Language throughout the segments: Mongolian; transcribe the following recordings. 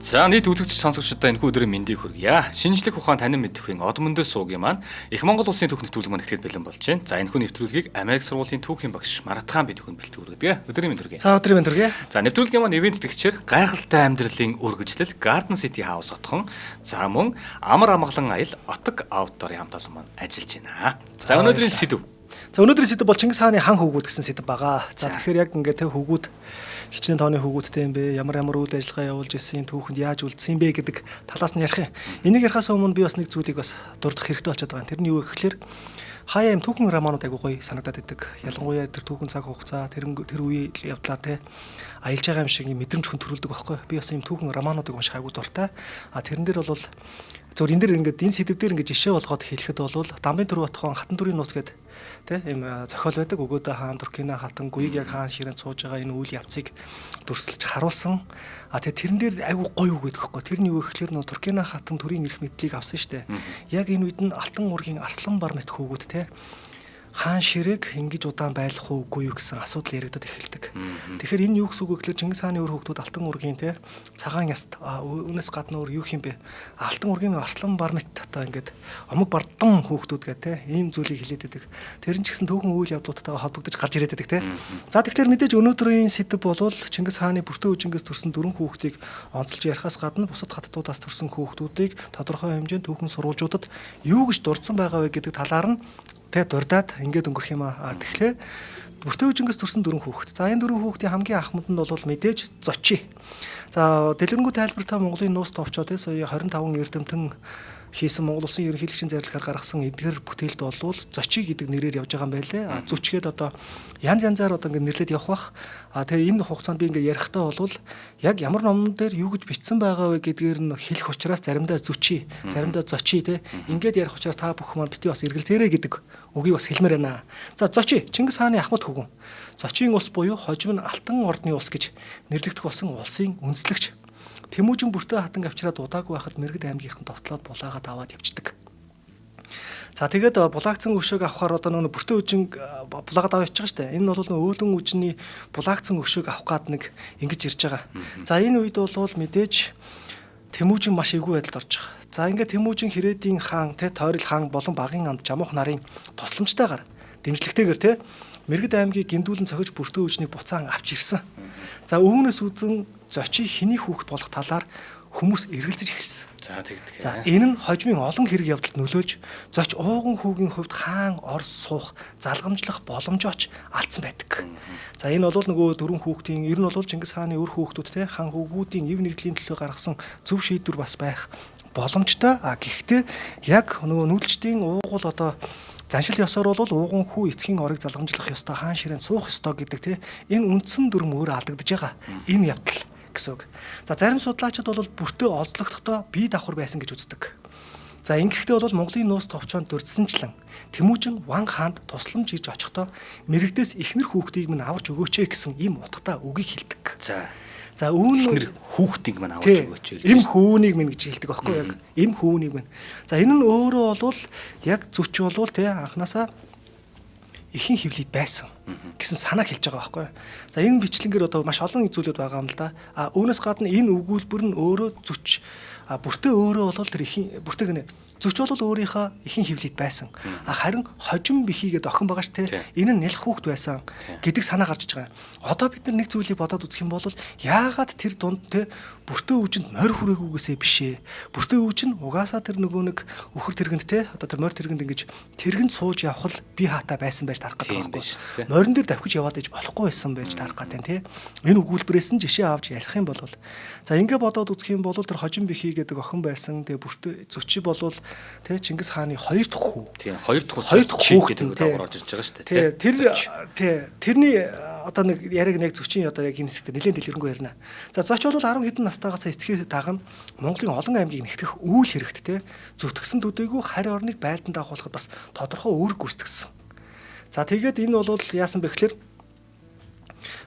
За, нийт үзэгч сонсогчдод энэхүү өдрийн мэндийг хүргье. Шинжлэх ухаан танин мэдрэхүйн од мөндөс суугийн маань Их Монгол улсын түүх нэвтрүүлэг маань эхлээд бэлэн болж байна. За, энэхүү нэвтрүүлгийг Америк сургуулийн түүхийн багш Маратхан бид бүхэн бэлтгэл хүргэдэг. Өдрийн мэнд хүргэе. За, өдрийн мэнд хүргэе. За, нэвтрүүлгийн маань ивээн тэтгэгчээр гайхалтай амьдралын үргэлжлэл Garden City House отхон, за мөн амар амгалан аял Отог Outdoor-ын хамт олон маань ажиллаж байна. За, өнөөдрийн сэдэв. За, өнөөдрийн сэдэв бол Чингис хааны хан хөвгүүд гэсэн сэдэв байгаа. За, тэгэхээр яг ингээд тэ хөвгүүд хичнээн тооны хөвгүүдтэй юм бэ? Ямар ямар үйл ажиллагаа явуулж ирсэн, түүхэнд яаж үлдсэн бэ гэдэг талаас нь ярих юм. Энийг ярихаас өмнө би бас нэг зүйлийг бас дурдах хэрэгтэй болчиход байгаа юм. Тэр нь юу гэхээр хаяа юм түүхэн романууд айгуу гоё санагдаад идэг. Ялангуяа тэр түүхэн цаг хугацаа тэр тэр үеийн явдлаар те аялж байгаа юм шиг юм мэдрэмж хүн төрүүлдэг байхгүй. Би бас юм түүхэн романуудыг унших айгуу дуртай. А тэрэн дээр бол зөв энэ дэр ингээд энэ сэдв дээр ингээд жишээ болгоод хэлэхэд бол Дамбын Төрөв Батхан Хатан төрийн нууц гэдэг тэ ийм зохиол байдаг. Өгөөдөө хаан Туркина хатан гуйг яг хаан ширээнд сууж байгаа энэ үйл явцыг дүрсэлж харуулсан. А тэгээ тэрэн дээр айгу гоё үг гэдэг хэвгүй. Тэр нь юу гэхээр нөө Туркина хатан төрийн эрх мэдлийг авсан штэ. Яг энэ үед нь Алтан уургийн Арслан бар мэт хүүгүүд тэ хаан ширээг ингэж удаан байлах уу үгүй юу гэсэн асуудал яригдад эхэлдэг. Тэгэхээр энэ юу гэсэн үг вэ гэхээр Чингис хааны үр хүүхдүүд Алтан уургийн те цагаан яст үүнээс гадна өөр юу юм бэ? Алтан уургийн Арслан бар мэт одоо ингээд омог бардан хүүхдүүд гэх те ийм зүйлийг хэлээд байдаг. Тэр нь ч гэсэн түүхэн үйл явдлуудтайгаа холбогдож гарч ирээд байдаг те. За, тэгэхээр мэдээж өнөөдрийн сэдэв бол Чингис хааны бүртээ үжингээс төрсэн дөрвөн хүүхдийг онцолж ярихаас гадна бусад хаттуудаас төрсэн хүүхдүүдийг тодорхой хэмжээнд түүхэн сурвалжуудад юу гэж дурдсан байгаа вэ гэдэг талаар нь тэ дурдаад ингээд өнгөрөх юм аа. Тэгэхээр бүртээ үжингээс төрсэн дөрвөн хүүхэд. За, энэ дөрвөн хүүхдийн хамгийн ахмад нь бол мэдээж Зочи. За, дэлгэрэнгүй тайлбартай Монголын нууц товчоо тэ сая 25 эрдэмтэн хийсэн Монгол улсын ерөнхийлөгчийн зарлагаар гаргасан эдгээр бүтээлд бол Зочи гэдэг нэрээр явж байгаа юм байлээ. А зүчгээд одоо янз янзаар одоо ингээд нэрлээд явах бах. А тэгээ энэ хугацаанд би ингээд ярихдаа бол яг ямар номон дээр юу гэж бичсэн байгаа вэ гэдгээр нь хэлэх учраас заримдаа зүчи, заримдаа зочи те ингээд ярих учраас та бүхэн маань бити бас эргэлзээрэй гэдэг үгийг бас хэлмээр байна. За, Зочи Чингис хааны ахмад хөвгүн. Зочийн ус буюу хожим нь Алтан ордны ус гэж нэрлэгдэх болсон улсын үндэслэгч Тэмүүжин бүртээ хатан авчираад удаагүй байхад Мэргэд аймгийнхан довтлоод булаагаад аваад явцдаг. За, тэгээд булаагцсан өшөөг авахар одоо нөгөө бүртээ үжин булаагаад аваад явж байгаа шүү дээ. Энэ нь бол нөгөө өөлөн үжиний булаагцсан өшөөг авах гад нэг ингэж ирж байгаа. За, энэ үед бол мэдээж Тэмүүжин маш эвгүй байдалд орж байгаа. За, ингээд Тэмүүжин Хэрээдийн хаан тэ Тойрол хаан болон багын анд Жамуух нарын тусламжтайгаар дэмжлэгтэйгээр тэ Мэргэд аймгийг гиндүүлэн цохиж бүртээ үжнийг буцаан авч ирсэн. За, үүнээс үзэн Зочи хэний хүүхэд болох талаар хүмүүс эргэлзэж эхэлсэн. За, тэгдэг. За, энэ нь хожмын олон хэрэг явдалд нөлөөлж Зоч ууган хүүгийн хувьд хаан ор суух залгамжлах боломжооч алдсан байдаг. За, энэ бол нөгөө дөрвөн хүүхдийн ер нь бол Чингис хааны үр хүүхдүүд те хан хүүгүүдийн эв нэгдлийн төлөө гаргасан зөв шийдвэр бас байх боломжтой. А гэхдээ яг нөгөө нүүлчдийн уугуул одоо заншил ёсоор бол ууган хүү эцгийн орыг залгамжлах ёстой, хаан ширээнд суух ёстой гэдэг те энэ үндсэн дүрм өөр алдагдж байгаа. Энэ явдал гэсэн үг. За, зарим судлаачид бол бүртээ олзлогдохдоо бие давхар байсан гэж үздэг. За, ингэхдээ бол Монголын нууц товчоонд дурдсанчлан Тэмүүжин Ван хаанд тусламж ирж очихдоо мэрэгдээс эхнэр хүүхдийг минь аварч өгөөч гэсэн ийм утгатай үгийг хэлдэг. За. За, үүн эхнэр хүүхдийг минь аварч өгөөч гэж. Эм хүүнийг минь гэж хэлдэг байхгүй яг. Эм хүүнийг минь. За, энэ нь өөрөө бол яг зүч болвол те анханасаа ихэн хөвлөд байсан гэсэн санааг хэлж байгаа байхгүй. За, энэ бичлэнгээр одоо маш олон зүйлүүд байгаа юм л да. А үүнээс гадна энэ өгүүлбэр нь өөрөө зүч бүртээ өөрөө бол тэр ихэн бүртээ гинэ Зүч бол өөрийнхөө ихэн хөвлөд байсан. А харин хожим бихийгээд охин байгаа ш тэ. Энэ нь нялх хүүхэд байсан гэдэг санаа гарч иж байгаа. Одоо бид нар нэг зүйлийг бодоод үзэх юм бол яагаад тэр дунд тэ бүртээ үжинд морь хүрээгүйгээсээ биш ээ. Бүртээ үжин угаасаа тэр нөгөө нэг үхэр тэргэнд тэ одоо тэр морь тэргэнд ингэж тэргэнд сууж явах л би хаатай байсан байж тарах гэдэг байхгүй. Морин дээр давхиж яваад иж болохгүй байсан байж тарах гэдэг тэ. Энэ өгүүлбэрээс нь жишээ авч ярих юм бол за ингэ бодоод үзэх юм бол тэр хожим бихий гэдэг охин байсан. Тэгээ бүртээ зүчи болвол тэ Чингис хааны хоёр дахь хүү. Тийм, хоёр дахь хүүхэд гэдэг дагавар орж ирж байгаа шүү дээ. Тэр тий тэрний одоо нэг яриаг нэг зүчин одоо яг энэ хэсэгт нэлээд дэлгэрэнгүй ярина. За, Зоч бол 10 хэдэн настайгаас эцгийн дагна Монголын олон аймгийг нэгтгэх үйл хэрэгт те зүтгэсэн төдийгүй харь орныг байлдан дагуулахад бас тодорхой үүрэг гүйцэтгсэн. За, тэгээд энэ бол яасан бэ гэхээр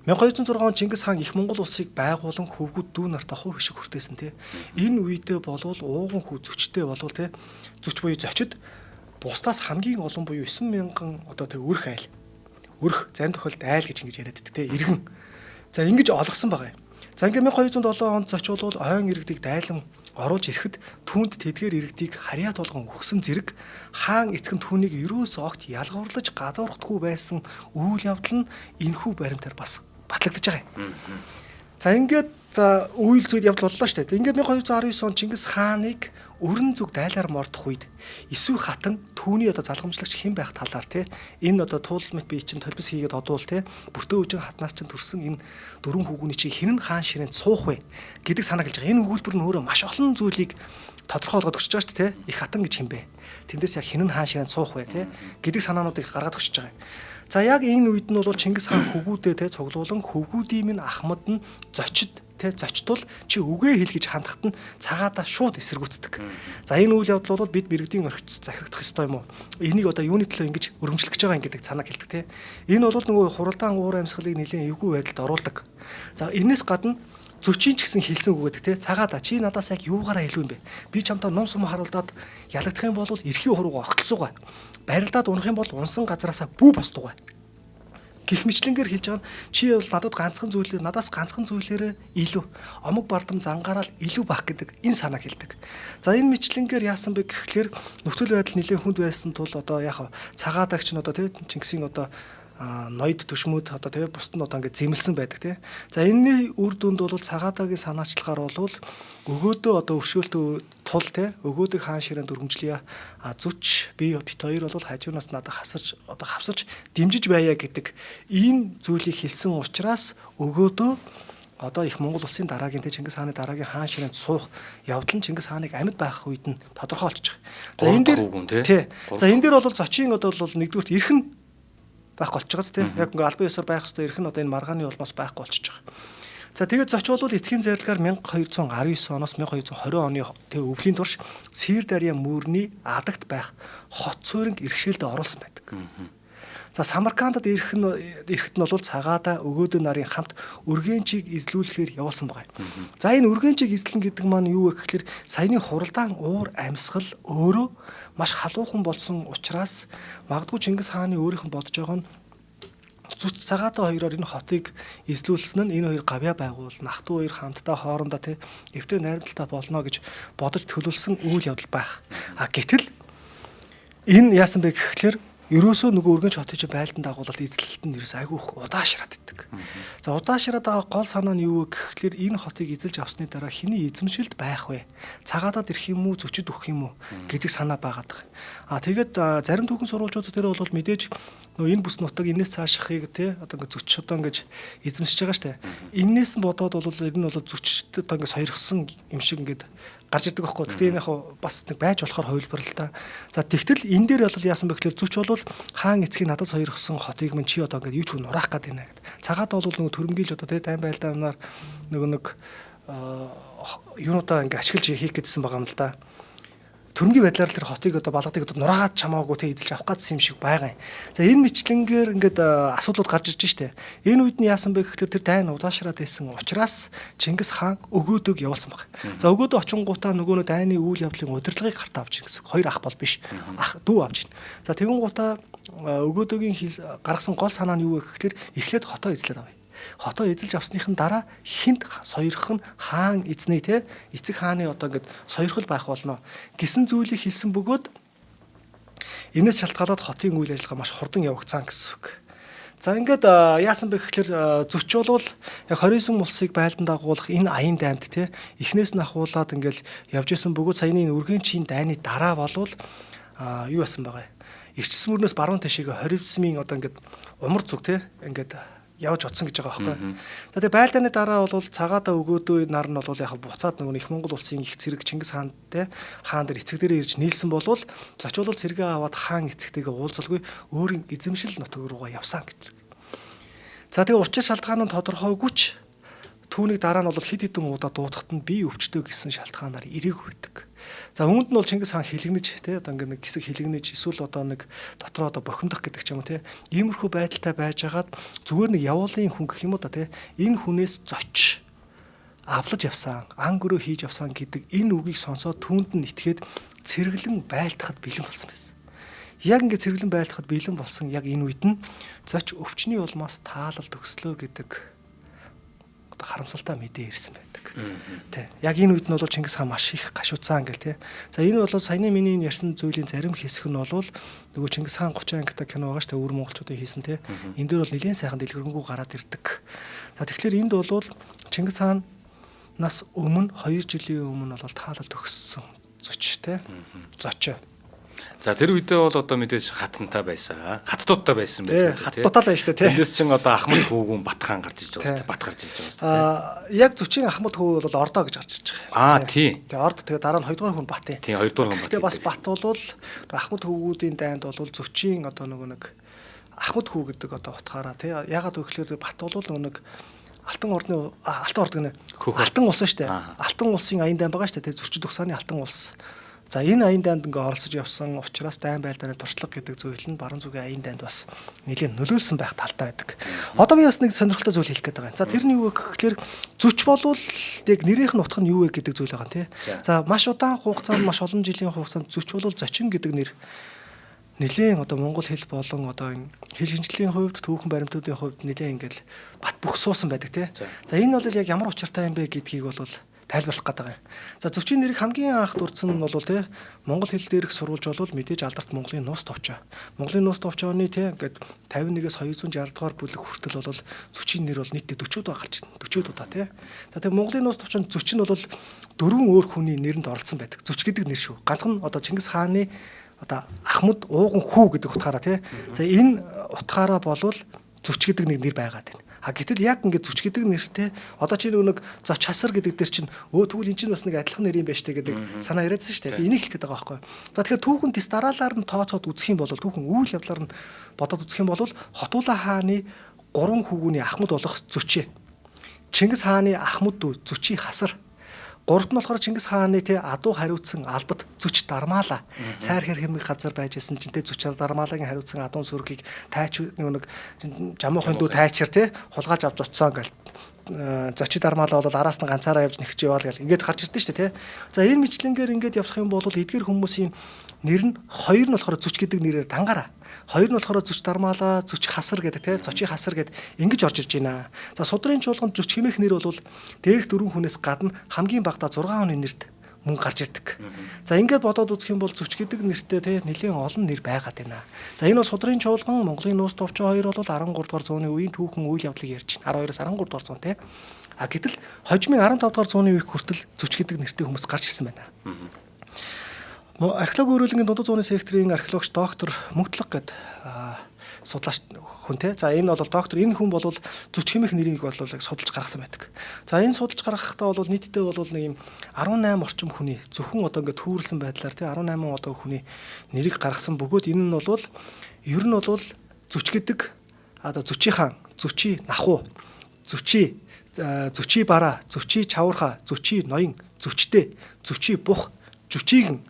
1206 он Чингис хаан их Монгол улсыг байгуулан хөвгүүд дүү нартай хувь хишиг хүртээсэн те. Энэ үедээ болвол ууган хүү зөчтэй болвол те зүч буюу зочид бусдаас хамгийн олон буюу 9000 одоо тэг өрх айл. Өрх зарим тохиолдолд айл гэж ингэж яриад байдаг те иргэн. За, ингэж олгосон байгаа юм. За ингээд 1207 онд зочиулвал ойн иргэдийг дайлан оруулж ирэхэд түүнд тэдгээр иргэдийг харьяа тулган өгсөн зэрэг хаан эцэг нь түүнийг ерөөс огт ялгуурлаж гадуурхдаггүй байсан үйл явдал нь энэхүү баримтаар бас батлагдаж байгаа юм. За ингээд за үйл зүйл явдал боллоо шүү дээ. Ингээд 1219 он Чингис хааныг өрн зүг дайлаар мордох үед Исүү хатан түүний одоо залгамжлагч хэн байх талаар те энэ одоо туул мэт би чинь толбос хийгээд одуул те бүртөө үжин хатнаас чинь төрсэн энэ дөрвөн хүүгүний чинь хэн нь хаан ширээнд суух вэ гэдэг санаа хэлж байгаа. Энэ өгүүлбэр нь өөрөө маш олон зүйлийг тодорхой болгоод өгч байгаа шүү дээ те. Их хатан гэж хэн бэ? Тэндээс яг хэн нь хаан ширээнд суух вэ те гэдэг санаануудыг гаргаад өгч байгаа юм. За яг энэ үед нь бол Чингис хаан хөвгүүдээ те цуглуулан хөвгүүдийн минь ахмад нь зочид те зочдул чи үгээ хэл гэж хандахад нь цагаадаа шууд эсэргүүцдэг. За энэ үйл явдал бол бид мэрэгдийн орхиц захирагдах ёстой юм уу? Энийг одоо юуны төлөө ингэж өргөмжлөх гэж байгаа юм гэдэг санааг хэлдэг те. Энэ бол нөгөө хуралдаан уур амьсгалыг нэлээд эвгүй байдалд оруулдаг. За энэс гадна зөчийн ч гэсэн хэлсэн үг гэдэг те цагаадаа чи надаас яг юугаараа илүү юм бэ? Би чамтай ном сум харуулдаад ялагдах юм бол эрхийн хурууга огтлцуугаа. Барилдаад унах юм бол унсан газараасаа бүү босдугаа гих мэтлэнгээр хэлж байгаа нь чи бол надад ганцхан зүйлээр надаас ганцхан зүйлээрээ илүү омог бардам зангаараа л илүү бах гэдэг энэ санааг хэлдэг. За энэ мэтлэнгээр яасан бэ гэхлээр нөхцөл байдал нэлээд хүнд байсан тул одоо яг цагаадагч нь одоо тий Чингисийн одоо ноёд төшмөд одоо тий бусд нь одоо ингээд зэмлсэн байдаг тий. За энэний үр дүнд бол цагаадагийн санаачлагаар бол өгөөдөө одоо өршөөлтөө тул тий өгөөдөг хаан ширээнд өргөмжлөе. А зүч би бит хоёр бол хажуунаас надад хасарч одоо хавсарч дэмжиж байя гэдэг энэ зүйлийг хэлсэн учраас өгөөдөө одоо их Монгол улсын дараагийн тэ Чингис хааны дараагийн хаан ширээнд суух явдал нь Чингис хааныг амьд байх үед нь тодорхой болчих. За энэ дээр тий. За энэ дээр бол зочин одоо бол нэгдүгürt эрх нь байхгүй болчих гоц тий. Яг ингээ албан ёсоор байх ёстой эрх нь одоо энэ маргааны улмаас байхгүй болчихж байгаа. За тэгээд зочиулвал эцгийн зарилгаар 1219 оноос 1220 оны тэг өвлийн турш Сир дарья мөрний адагт байх хот сууринг иргэшээлд оруулсан байдаг. За Самаркандад ирэх нь ирэхэд нь бол цагаада өгөөдөө нарын хамт өргөнчийг эзлүүлэхээр явуулсан байгаа. За энэ өргөнчийг эзлэн гэдэг маань юу вэ гэхэлэр саяны хуралдаан уур амьсгал өөрөө маш халуухан болсон учраас магадгүй Чингис хааны өөрийнх нь бодож байгаа нь зүч цагаатаа хоёроор энэ хотыг эзлүүлсэн нь энэ хоёр гавья байгуулна. Ах トゥ хоёр хамтдаа хоорондоо тий эвтэй найрамдалтай болно гэж бодож төлөвлөсөн үйл явдал байх. А гэтэл энэ яасан бэ гэхлээр ерөөсөө нөгөө өргөнч хотын чинь байлдан дагуулалт эзлэлт нь ерөөсөө айгүй их удаашраад идэг. За удаашраад байгаа гол санаа нь юу вэ гэхлээр энэ хотыг эзэлж авсны дараа хэний эзэмшилд байх вэ? Цагаадад ирэх юм уу, зөчөд өгөх юм уу гэдэг санаа байгаад байгаа. А тэгээд зарим түүхэн сурвалжууд дээр бол мэдээж нөгөө энэ бүс нутаг энэс цаашихыг те одоо ингэ зөч одоо ингэж эзэмшиж байгаа штэ. Энээс нь бодоод бол ер нь бол зөчд одоо ингэ сойрхсон юм шиг ингээд гарч ирдэг байхгүй. Гэтэ энэ яг бас нэг байж болохоор хувилбар л та. За тэгтэл энэ дээр бол яасан бэ гэхээр зүч бол хаан эцгийг надад сойрхсон хотыг мань чи одоо ингээд юу ч нураах гээд байна гэд. Цагаад бол нөгөө төрөмгийлж одоо тий дайн байлдаанаар нөгөө нэг юунуудаа ингээд ашиглаж хийх гэдсэн байгаа юм л да. Төрөнгийн байдлаар л тэр хотыг одоо балгадыг одоо нураагаад чамаагүй те эзэлж авах гэдсэн юм шиг байгаа юм. За энэ мэтлэнгээр ингээд асуудлууд гарч ирж штэ. Энэ үед нь яасан бэ гэхээр тэр дайн удаашраад байсан учраас Чингис хаан өгөөдөг явуулсан баг. За өгөөдөө очингуудаа нөгөө нэг дайны үйл явдлын удирдлагыг гартаа авч гэсэн. Хоёр ах бол биш. Ах дүү авч байна. За тэгэн гутаа өгөөдөөгийн гаргасан гол санаа нь юу вэ гэхээр эхлээд хотоо эзлээд авъя. Хотоо эзэлж авсныхан дараа хинт сойрох нь хаан эзний те эцэг хааны одоо ингээд сойрхол байх болно гэсэн зүйлийг хэлсэн бөгөөд энэс шалтгаалаад хотын үйл ажиллагаа маш хурдан явагдсан гэсэн үг. За ингээд яасан бэ гэхлээр зөч болвол яг 29 улсыг байлдан дагуулах энэ аян дайнд те эхнээс нь ахуулаад ингээд явж исэн бөгөөд саяны энэ үргэнчийн дайны дараа болвол юу яасан байгаа юм. Ирчсэн мөрнөөс баруун тишээгээ 29-ийн одоо ингээд умар зүг те ингээд явж очсон гэж байгаа байхгүй. За тэгээ байлдааны дараа бол цагаадаа өгөөдөө нар нь бол яг буцаад нөгөө их Монгол улсын их цэрэг Чингис хаантай хаан дээр эцэг дээрээ ирж нийлсэн болвол зочиулвал цэргээ аваад хаан эцэгтэйгээ уулзалгүй өөрийн эзэмшил нутаг руугаа явсан гэж. За тэгээ учир шалтгаан нь тодорхойгүй ч түүнийг дараа нь бол хэд хэдэн удаа дуудахад нь би өвчтөө гэсэн шалтгаанаар ирээгүй байдаг. За үүнд нь бол Чингис хаан хилэгнэж тий одоо ингээ нэг хэсэг хилэгнэж эсвэл одоо нэг дотроо одоо бохимдох гэдэг ч юм уу тий иймэрхүү байдалтай байжгаад зүгээр нэг явуулын хүн гэх юм уу да тий энэ хүнээс зоч авлаж явсан, ан гөрөө хийж явсан гэдэг энэ үгийг сонсоод түүнд нь итгээд цэргэлэн байлтахад бэлэн болсон байсан. Яг ингээ цэргэлэн байлтахад бэлэн болсон яг энэ үед нь зоч өвчний улмаас таалал төгслөө гэдэг харамсалтай мэдээ ирсэн байдаг. Тэ. Яг энэ үед нь бол Чингис хаан маш их гашууцсан гэл тэ. За энэ бол саяны миний ярьсан зүйлийн зарим хэсэг нь бол нөгөө Чингис хаан 30 ангитай кино байгаа шүү дээ. Өвөр монголчуудын хийсэн тэ. Энэ дээр бол нэлээд сайхан дэлгэрэнгүй гараад ирдэг. За тэгэхээр энд бол Чингис хаан нас өмнө 2 жилийн өмнө бол таалал төгссөн зоч тэ. Зоч. За тэр үедээ бол одоо мэдээж хатантай байсан. Хаттуудтай байсан байх үү тий. Хаттуудтай л байна шүү дээ тий. Эндээс чинь одоо Ахмад хүүгүн Батхан гарч иж байгаа шүү дээ. Бат гарч иж байгаа шүү дээ. Яг зүчийн Ахмад хүү бол Ордоо гэж гарч иж байгаа. Аа тий. Тэгээ Орд тэгээ дараа нь хоёрдугаар хүн Бат тий. Тий хоёрдугаар хүн Бат. Тэгээ бас Бат бол Ахмад хүүгүүдийн дайнд бол зүчийн одоо нөгөө нэг Ахмад хүү гэдэг одоо утгаараа тий. Ягаад вэ гэхээр Бат бол нөгөө нэг Алтан ордны Алтан орд гэнэ. Алтан улс шүү дээ. Алтан улсын аян дайн байгаа шүү дээ. Зөрчид угсааны Алтан улс. За энэ аян дайнд ингээ оролцож явсан учраас дайн байлдааны туршлага гэдэг зүйл нь баруун зүгийн аян дайнд бас нэлээд нөлөөлсөн байх талтай байдаг. Одоо би бас нэг сонирхолтой зүйл хэлэх гээд байгаа юм. За тэр нь юу вэ гэхээр зүч болвол яг нэрийнх нь утга нь юу вэ гэдэг зүйл байгаа юм тий. За маш удаан хугацаанд маш олон жилийн хугацаанд зүч болвол зочин гэдэг нэр нэлээд одоо монгол хэл болон одоо энэ хэл шинжилгээний хувьд түүхэн баримтуудын хувьд нэлээд ингээл бат бөх суусан байдаг тий. За энэ бол яг ямар учиртай юм бэ гэдгийг бол тайлбарлах гэдэг юм. За зөчийн нэрийг хамгийн анх дурдсан нь бол тий монгол хэл дээрх сурвалж бол мэдээж алдарт Монголын нуус товчоо. Монголын нуус товчооны тий ингээд 51-ээс 260 дугаар бүлэг хүртэл бол зөчийн нэр бол нийтдээ 40 удаа гарч ирнэ. 40 удаа тий. За тэгээ Монголын нуус товчоонд зөч нь бол дөрвөн өөр хүний нэрэнд оролцсон байдаг. Зөч гэдэг нэр шүү. Ганцхан одоо Чингис хааны одоо Ахмад ууган хүү гэдэг утгаараа тий. За энэ утгаараа болвол зөч гэдэг нэг нэр байгаад байна. А гэтэл яг ингээд зүч гэдэг нэртэй одоо чи нэг зоч хасар гэдэг дээр чинь өө тэгвэл эн чинь бас нэг адилхан нэр юм байна штэ гэдэг санаа яриадсан штэ. Би энийг хэлэх гээд байгаа байхгүй. За тэгэхээр түүхэн тэс дараалал нь тооцоод үзэх юм бол түүхэн үйл явдлаар нь бодоод үзэх юм бол Хотуулаа хааны гурван хүүгүүний ахмад болох Зүчээ. Чингис хааны ахмад дүү Зүчий хасар. Гуравт нь болохоор Чингис хааны те адуу хариуцсан албат Зүч Дармаала. Сайр хэр хэмэг газар байж исэн чинь те Зүч Дармаалагийн хариуцсан адуун сүргийг тайч нэг жамуухын дүү тайчар те хулгайлж авч очсон гэл Зочи Дармаала бол араас нь ганцаараа явж нэгч яваал гэл ингээд гарч ирдэ шүү дээ те. За энэ мэтлэнгээр ингээд явах юм бол эдгэр хүмүүсийн нэр нь хоёр нь болохоор Зүч гэдэг нэрээр дангаараа. Хоёр нь болохоор Зүч Дармаала, Зүч Хасар гэдэг те Зочи Хасар гэд ингэж орж ирж байна. За судрын чуулганд Зүч хэмээх нэр бол дээрх дөрвөн хүнээс гадна хамгийн багадаа 6 хүний нэрт мөн гарч ирдэг. За ингээд бодоод үзэх юм бол Зүч гэдэг нэртэй те нэлээд олон нэр байгаад байна. За энэ бол судрын чуулган Монголын нуус товчоо хоёр бол 13 дугаар зууны үеийн түүхэн үйл явдлыг ярьж байна. 12-оос 13 дугаар зуун те. А гэтэл хожимын 15 дугаар зууны үеих хүртэл Зүч гэдэг нэртэй хүмүүс гарч ирсэн байна. Археологи өрөөлөнгийн дундад зууны секторын археологч доктор Мөнхтлаг гэдэг судлаач хүн те. За энэ бол доктор энэ хүн бол Зүч хэмээх нэрийг бол судалж гаргасан байдаг. За энэ судалж гаргахтаа бол нийтдээ бол нэг юм 18 орчим хүний зөвхөн одоо ингээд түүрлсэн байдлаар те 18 одоо хүний нэрийг гаргасан бөгөөд энэ нь бол ер нь бол Зүч гэдэг одоо Зүчийн хаан, Зүчий нахуу, Зүчий Зүчий бараа, Зүчий чаварха, Зүчий ноён, Зүчтэй, Зүчий бух, Жүчийгэн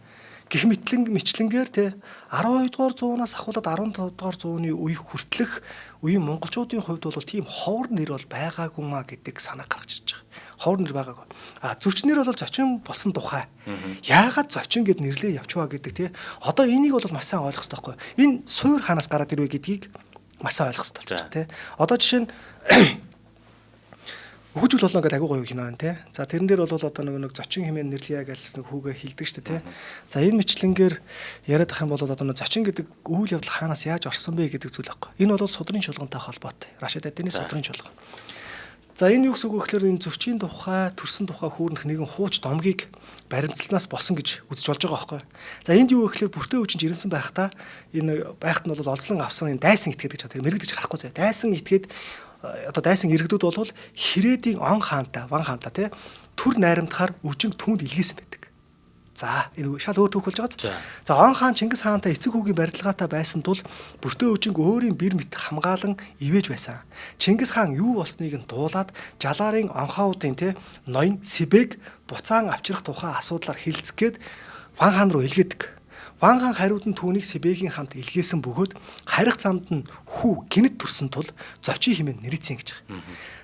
гэх мэтлэнгээр те 12 дугаар зуунаас ахуулаад 15 дугаар зууны үе хүртэлх үеийн монголчуудын хувьд бол тийм ховор нэр бол байгаагүй маа гэдэг санаа гарч ирж байгаа. Ховор нэр байгаагүй. А зөч нэр бол зочин болсон тухай. Яагаад зочин гэд нэрлээ явчихваа гэдэг те. Одоо энийг бол маш сайн ойлгох хэрэгтэй байхгүй. Энэ суур хаанаас гараад ирвэ гэдгийг маш сайн ойлгох хэрэгтэй болчих те. Одоо жишээ нь Өгөж үл болно гэдэг агуу гоё кино байна те. За тэрэн дээр бол одоо нэг зочин хэмээн нэрлэе гэж нэг хүүгээ хилдэг штэ те. За энэ мэтлэнгээр яриад ах юм бол одоо нэг зочин гэдэг үйл явдал хаанаас яаж орсон бэ гэдэг зүйл аахгүй. Энэ бол судрын чуулгантай холбоотой. Рашид Адины судрын чуулган. За энэ юу гэсэн үг вэ гэхээр энэ зөчийн тухай, төрсөн тухай хүүрнэх нэгэн хууч домгийг баримталснаас болсон гэж үзэж болж байгаа байхгүй. За энд юу вэ гэхээр бүртээ үжин жирэмсэн байхдаа энэ байхад нь бол олзлон авсан энэ дайсан этгээд гэж тэр мэрэгдэж гарахгүй заяа. Дайсан этгээд одоо дайсан иргэдүүд бол хэрээдийн он хаантай, ван хаантай тий төр найрамдахаар үжинг түүнд илгээсэн байдаг. За энэ шал өөр түүх болж байгаа. За он хаан Чингис хаантай эцэг хүүгийн барилгаатай байсан тул бүртээ үжинг өөрийн бэр мэт хамгаалан ивэж байсан. Чингис хаан юу болсныг нь дуулаад жалаарын онхоудын тий ноён Сибэг буцаан авчрах тухай асуудлаар хилцэх гээд ван хаан руу илгээдэг. Ван хаан хариуд нь түүнийг Сибэгийн хамт илгээсэн бөгөөд харих замд нь хүү гинэт төрсөн тул зочийн хэмээн нэрийцэн гэж байгаа.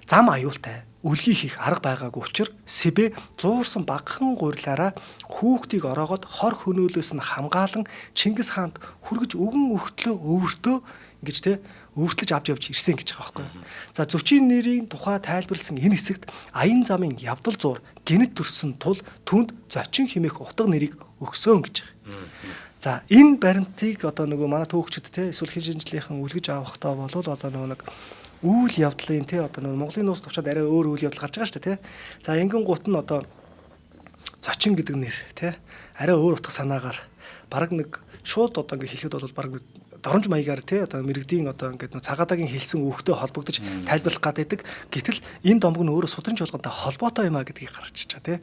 Зам аюултай үлгий хийх арга байгаагүй учир Сэбэ зуурсан багахан гурилаараа хүүхдийг ороогоод хор хөнөөлөөс нь хамгаалан Чингис хаанд хүргэж өгөн өгтлөө өвөртөө ингэж те өвөртлөж авч явж ирсэн гэж байгаа байхгүй. За зүвчийн нэрийн тухай тайлбарлсан энэ хэсэгт аян замын явдал зуур гинэт төрсөн тул түүнд зочин хэмээх утга нэрийг өгсөн гэж байгаа. За энэ баримтыг одоо нөгөө манай түүхчид те эсвэл хин шинжлэхэн үлгэж авахдаа болвол одоо нөгөө нэг үйл явдлын те одоо нөгөө Монголын нууц товчоод арай өөр үйл явдал гарч байгаа шүү дээ те. За ингэн гут нь одоо зочин гэдэг нэр те арай өөр утга санаагаар бараг нэг шууд одоо ингэ хэлэхэд бол бараг доромж маягаар те одоо мэрэгдийн одоо ингээд нөө цагаадагийн хэлсэн үгтэй холбогдож тайлбарлах гад байдаг. Гэтэл энэ домог нь өөрөө судрын чуулгантай холбоотой юм а гэдгийг гаргаж ич байгаа те.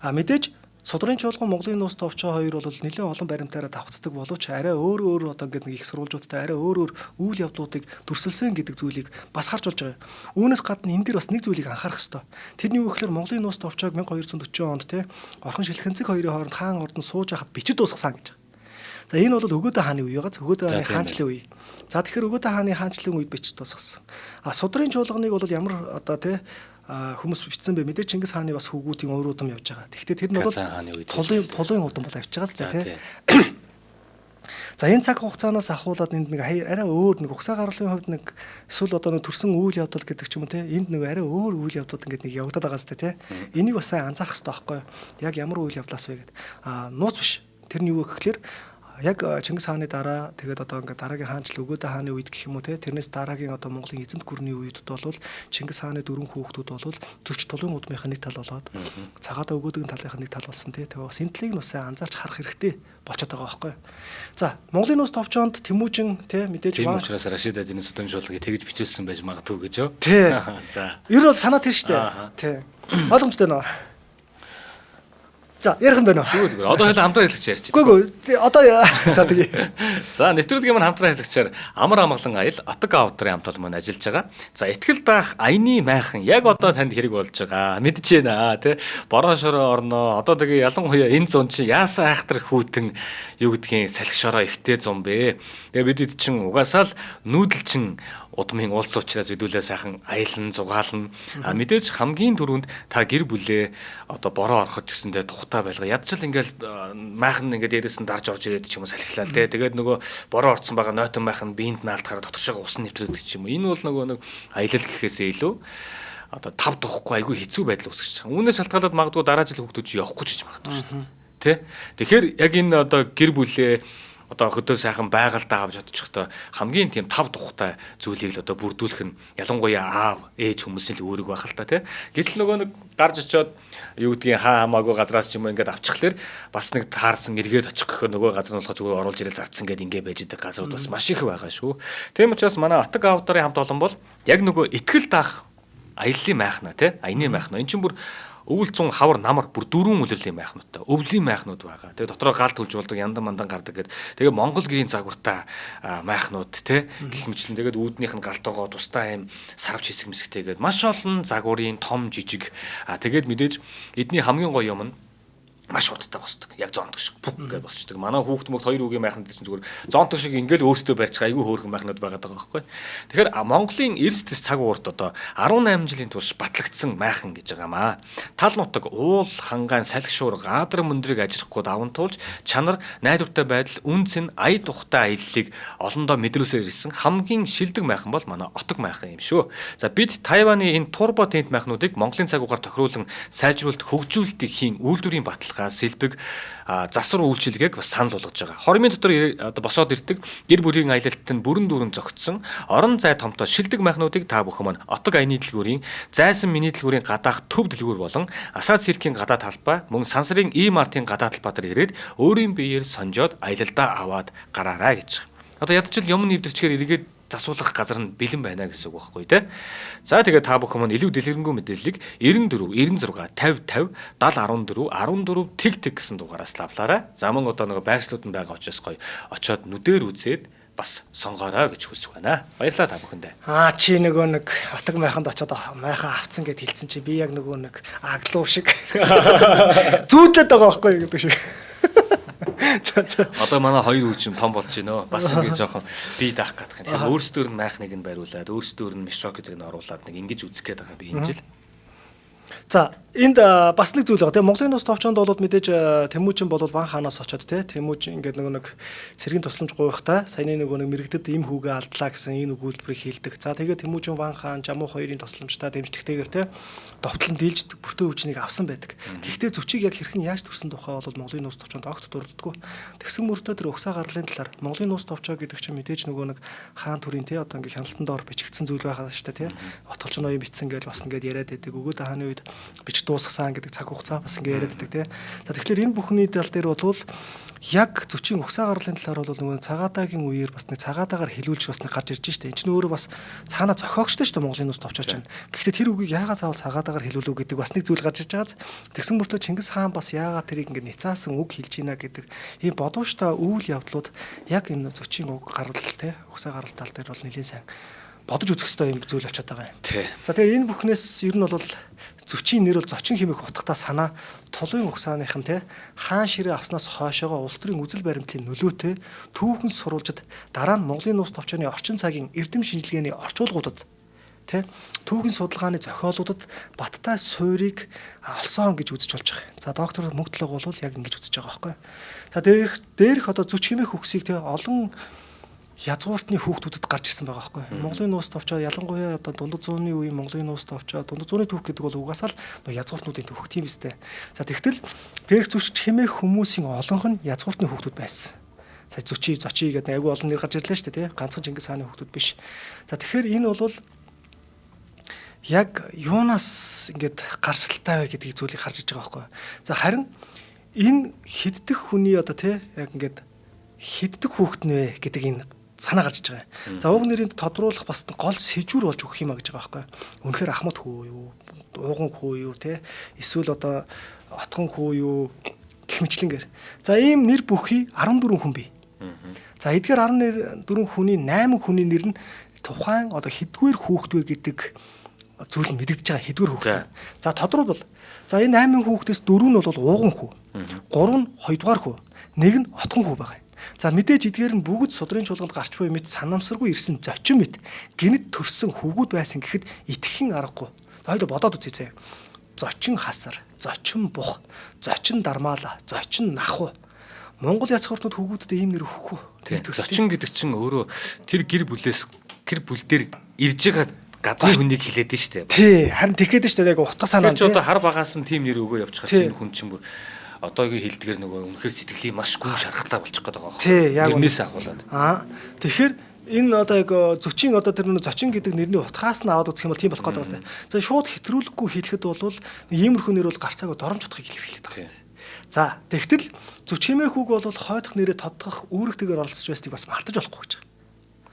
А мэдээж Судрын чуулган Монголын нууц товчоо хоёр бол нэлээд олон баримтаараа давхцдаг боловч арай өөр өөр одоо ингээд нэг их сурвалжуудтай арай өөр өөр үйл явдлуудыг дүрсэлсэн гэдэг зүйлийг бас харж болж байгаа. Үүнээс гадна энэ дэр бас нэг зүйлийг анхаарах ёстой. Тэрний юу гэхээр Монголын нууц товчоог 1240 онд те Орхон шилхэнцэг хоёрын хооронд хаан ордон сууж хахад бичиж дуусгасан гэж. За энэ бол Өгөөдө хааны үе байгаа. Өгөөдө хааны хаанчлалын үе. За тэгэхээр Өгөөдө хааны хаанчлалын үед бичиж дуусгасан. А судрын чуулганыг бол ямар одоо те хүмүүс бичсэн бэ? Мэдээ Чингис хааны бас хүүгүүдийн уур удам явж байгаа. Тэгэхдээ тэр нь бол тулын удам бол авч байгаа л за тий. За энэ цаг хугацаанаас ахуулаад энд нэг арай өөр нэг угсаа гарлын хувьд нэг эсвэл одоо нэг төрсэн үйл явдал гэдэг ч юм уу те энд нэг арай өөр үйл явдлууд ингээд нэг явагдаад байгаа зү те. Энийг бас сайн анзаарах хэрэгтэй байхгүй юу? Яг ямар үйл явдлаас вэ гэд. А нууц биш. Тэр нь юу вэ гэхлээр яг Чингис хааны дараа тэгээд одоо ингээд дараагийн хаанчлал Өгөөдө хааны үед гэх юм уу те тэрнээс дараагийн одоо Монголын эзэнт гүрний үед бол Чингис хааны дөрвөн хүүхдүүд бол зөрч тулын удмынхаа нэг тал болоод цагаатаа Өгөөдөгийн талынхаа нэг тал болсон те. Тэгээ бас энэ талыг нь бас сайн анзаарч харах хэрэгтэй болчиход байгаа байхгүй. За Монголын нууц товчоонд Тэмүүжин те мэдээж Тийм учраас Рашид Адины судан чуулгыг тэгж бичүүлсэн байж магадгүй гэж юу? Тий. За. Ер нь бол санаа тэр шүү дээ. Тий. Ойлгомжтой нөө. За ярих юм байна уу? Зүгээр зүгээр. Одоо хоёул хамтран ажиллагч ярьчих. Үгүй үгүй. Одоо за тэгээ. За нэвтрүүлгийн маань хамтран ажиллагчаар Амар амгалан аял Отог автрын хамт олон маань ажиллаж байгаа. За итгэл даах аяны майхан яг одоо танд хэрэг болж байгаа. Мэдэж байна тий. Бороо шороо орноо. Одоо тэгээ ялангуяа энэ зун чинь яасан айхтар хүүтэн юу гэдгийг салхи шороо ихтэй зун бэ. Тэгээ бидэд чинь угаасаа л нүүдэл чин удмын улс учраас бидүүлээ сайхан аялан зугаална. А мэдээж хамгийн түрүүнд та гэр бүлээ одоо бороо ороход ч гэсэндээ тухтай байлгаа. Ядчил ингээл майхан ингээд дээрээс нь дарж орж ирээд ч юм уу салхилаа л те. Тэгээд нөгөө бороо орцсон байгаа нойтон майхан биеинд наалтахаараа дотгошоо ус нэвтрээд ч юм уу. Энэ бол нөгөө нэг аялал гэхээсээ илүү одоо тав тухгүй айгүй хэцүү байдал үүсгэж байгаа. Үүнээс шалтгаалаад магадгүй дараа жил хүүхдүүд явахгүй ч гэж магадгүй шүү дээ. Тэ? Тэгэхээр яг энэ одоо гэр бүлээ одоо хөдөө сайхан байгальдаа авч чадчихтай хамгийн тийм тав тухтай зүйлийг л одоо бүрдүүлэх нь ялангуяа аав ээж хүмүүсийн л үүрэг байх л та тий. Гэтэл нөгөө нэг гарч очиод юу гэдгийг хаа хамаагүй газраас ч юм уу ингээд авчихлаар бас нэг таарсан эргээд очих гэхээр нөгөө газар нь болохоор зүгээр оруулж ирэл зарцсан гээд ингээд байж идэг газрууд бас маш их байгаа шүү. Тийм учраас манай Отог авторын хамт олон бол яг нөгөө итгэл даах аяллаа майхна тий аяны майхна. Эн чинь бүр өвөл зун хавар намар бүр дөрвөн үлрэлийн майхнуудтай өвлийн майхнууд байгаа. Тэгээ дотроо гал төлж болдог яндан мандан гардаг гэд. Тэгээ Монгол гэрийн загвартай майхнууд те гэх мэтлэн тэгээд үүднийх нь галтойгоо тустай юм сарвч хэсэг мэсгтэй гээд маш олон загварын том жижиг. Тэгээд мэдээж эдний хамгийн гоё юм нь маш удтай босдог. Яг зонтог шиг пүк гэж босчдөг. Манай хүүхд мөгд хоёр үгийн майханд чинь зүгээр зонтог шиг ингээл өөртөө барьж байгаа айгүй хөөрхөн майхнууд байгаад байгаа байхгүй. Тэгэхээр Монголын эрс тэс цаг уурт одоо 18 жилийн турш батлагдсан майхан гэж байгаамаа. Тал нутаг уул хангаан салхи шуурга аадар мөндрийг ажрахгүй даван туулж чанар найдвартай байдал үн цэн ая тухтай аяллыг олондоо мэдрүүлсээр ирсэн хамгийн шилдэг майхан бол манай Отог майхан юм шүү. За бид Тайваны энэ турбо тент майхнуудыг Монголын цаг угаар тохируулан сайжруулалт хөгжүүлэлтийг хийн үйлдвэрийн баталгаа сэлбэг засвар үйлчилгээг бас санал болгож байгаа. Хормын дотор одоо босоод ирдэг гэр бүлийн аялалт нь бүрэн дүүрэн зөгцсөн орон зай томтой шилдэг майхнуудыг та бүхэн маань Отог аяны дэлгүүрийн зайсан миний дэлгүүрийн гадаах төв дэлгүүр болон Асаа циркийн гадаа талбай мөн сансрын И-мартын гадаа талбай дээр ирээд өөрийн биеэр сонжоод аялалдаа аваад гараарай гэж. Одоо ядчил юм нэвдэрчгээр эргээд засуулах газар нь бэлэн байна гэсэн үг байхгүй тий. За тэгээд та бүхэн маань илүү дэлгэрэнгүй мэдээллийг 94 96 50 50 70 14 14 тэг тэг гэсэн дугаараас лавлаарай. За мөн одоо нөгөө байршлууд нь байгаа учраас гоё очиод нүдээр үзээд бас сонгоорой гэж хүсэх байна. Баярлалаа та бүхэндээ. Аа чи нөгөө нэг Отог майханд очиод майхан авцсан гэд хэлсэн чи би яг нөгөө нэг аглуу шиг зүүдлээд байгаа байхгүй юу гэдэг шиг. За за. Одоо манай хоёр хүүчин том болж байна. Бас ингэ жоохон бие даах гадах юм. Тэгэхээр өөрсдөр нь майхныг нь бариулаад, өөрсдөр нь мишок гэдэг нь оруулаад нэг ингэж үзэх гээд байгаа би энэ жил. За энд бас нэг зүйл байгаа тийм Монголын нус товчоонд бол мэдээж Тэмүүжин бол Ван хаанаас очоод тийм Тэмүүжин ингээд нөгөө нэг цэргийн тусламж гуйхтаа саяны нөгөө нэг мэрэгдэд им хүүгээ алдлаа гэсэн энэ өгүүлбэрийг хэлдэг. За тэгээд Тэмүүжин Ван хаан Жамуу хоёрын тусламжтай дэмжлэгтэйгээр тийм довтлон дийлж бүртөө өвчнийг авсан байдаг. Гэхдээ зөчийг яг хэрхэн яаж төрсэн тухай бол Монголын нус товчоонд огт дурддаггүй. Тэгсэн мөртөө тэр угсаа гарлын талаар Монголын нус товчоо гэдэг чинь мэдээж нөгөө нэг хаан төрийн тийм одоо ингээд хяналтан доор бичигдсэн зүйл байгаа шүү дээ тийм. Отголч ноён бичсэн гэж бас ингээд яриад байдаг. Өгөөд хааны үед бичиг дуусгасан гэдэг цаг хугацаа бас ингээд яриад байдаг тий. За тэгэхээр энэ бүхний тал дээр бол яг зөчийн угсаа гарлын талаар бол нөгөө цагаатаагийн үеэр бас нэг цагаатаагаар хилүүлж бас нэг гарч ирж штэ. Энэ чинь өөрөө бас цаана зохиогчтой штэ Монголын нус товчооч чинь. Гэхдээ тэр үгийг яагаад заавал цагаатаагаар хилүүлв гэдэг бас нэг зүйл гарч ирж байгааз. Тэгсэн мөртөө Чингис хаан бас яагаад тэрийг ингээд ницаасан үг хэлж ийна гэдэг ийм бодууштай үйл явдлууд яг энэ зөчийн уг гарал тий угсаа гарал тал дээр бол нэлээд сайн бодож үзэх ёстой юм зүйл очиод байгаа юм. За тэгээ энэ бүхнээс ер нь бол зөчийн нэр бол зочин хэмээх утгатай санаа тулын угсааных нь те хаан ширээ авснаас хойшоогоо улс төрийн үзэл баримтлалын нөлөөтэй түүхэн сурвалжид дараа нь Монголын нууц товчооны орчин цагийн эрдэм шинжилгээний орчуулгуудад те түүхийн судалгааны зохиолуудад баттай суурийг олсон гэж үзэж болж байгаа. За доктор Мөнгөтлөг бол яг ингэж үзэж байгаа байхгүй. За дээрх одоо зөч хэмээх үгсийг те олон язгууртны хүүхдүүдэд гарч ирсэн байгаа байхгүй. Монголын нууц товчоо ялангуяа одоо дундад зууны үеийн Монголын нууц товчоо дундад зууны түүх гэдэг бол угаасаа л нөө язгууртнуудын түүх тийм үстэй. За тэгтэл дээрх зөч хэмээх хүмүүсийн олонх нь язгууртны хүүхдүүд байсан. За зөчий зочий гэдэг айгүй олон нэр гарч ирлээ шүү дээ тий. Ганцхан Чингис хааны хүүхдүүд биш. За тэгэхээр энэ бол яг юунаас ингээд гаршилтай вэ гэдгийг зүйлийг харж иж байгаа байхгүй. За харин энэ хиддэх хүний одоо тий яг ингээд хиддэх хүүхэд нь вэ гэдэг энэ санаа гарч иж байгаа. За уг нэрийг тодруулах бас гол сэжүүр болж өгөх юм а гэж байгаа байхгүй. Үнэхээр ахмад хүү юу, ууган хүү юу те эсвэл одоо отгон хүү юу гэх мэтлэнгээр. За ийм нэр бүхий 14 хүн бий. За эдгээр 14 хүний 8 хүний нэр нь тухайн одоо хэддүгээр хүүхэд вэ гэдэг зүйл нь мэдэгдэж байгаа хэддүгээр хүүхэд. За тодруулбал за энэ 8 хүүхдээс 4 нь бол ууган хүү. 3 нь хоёрдугаар хүү. 1 нь отгон хүү байгаа юм. За мэдээж эдгээр нь бүгд судрын чуулганд гарч буй мэт санамсаргүй ирсэн зочин мэт гинэт төрсөн хүүгүүд байсан гэхэд итгэхийн аргагүй. Хоёул бодоод үзье заяа. Зочин хасар, зочин бух, зочин дармаала, зочин нахуу. Монгол яцхуртнууд хүүгүүдэд ийм нэр өгөхгүй. Зочин гэдэг чинь өөрөө тэр гэр бүлээс гэр бүл дээр ирж байгаа газрын хүнийг хилээд нь штэ. Тий, харин тэгэхэд штэ яг утга санаа. Тэр чи одоо хар багаас нь тийм нэр өгөө явчих чинь хүн чинь бүр одоогийн хэлдгээр нөгөө үнэхээр сэтгэлийн маш гүн шарахтай болчих гээд байгаа байхгүй. Яг нэрнээс ахуулаад. Тэгэхээр энэ одоо яг зөчийн одоо тэр нэг зочин гэдэг нэрний утгаас нь аваад үзэх юм бол тийм болох гээд байгаа юм. За шууд хэтрүүлэхгүй хэлэхэд бол иймэрхүү нэр бол гарцаагүй доромж утгыг илэрхийлээд байгаа юм. За тэгтэл зөч хэмээх үг бол хойдох нэрээ тодгох үүрэгтэйгээр оролцож байсныг бас мартаж болохгүй гэж байгаа.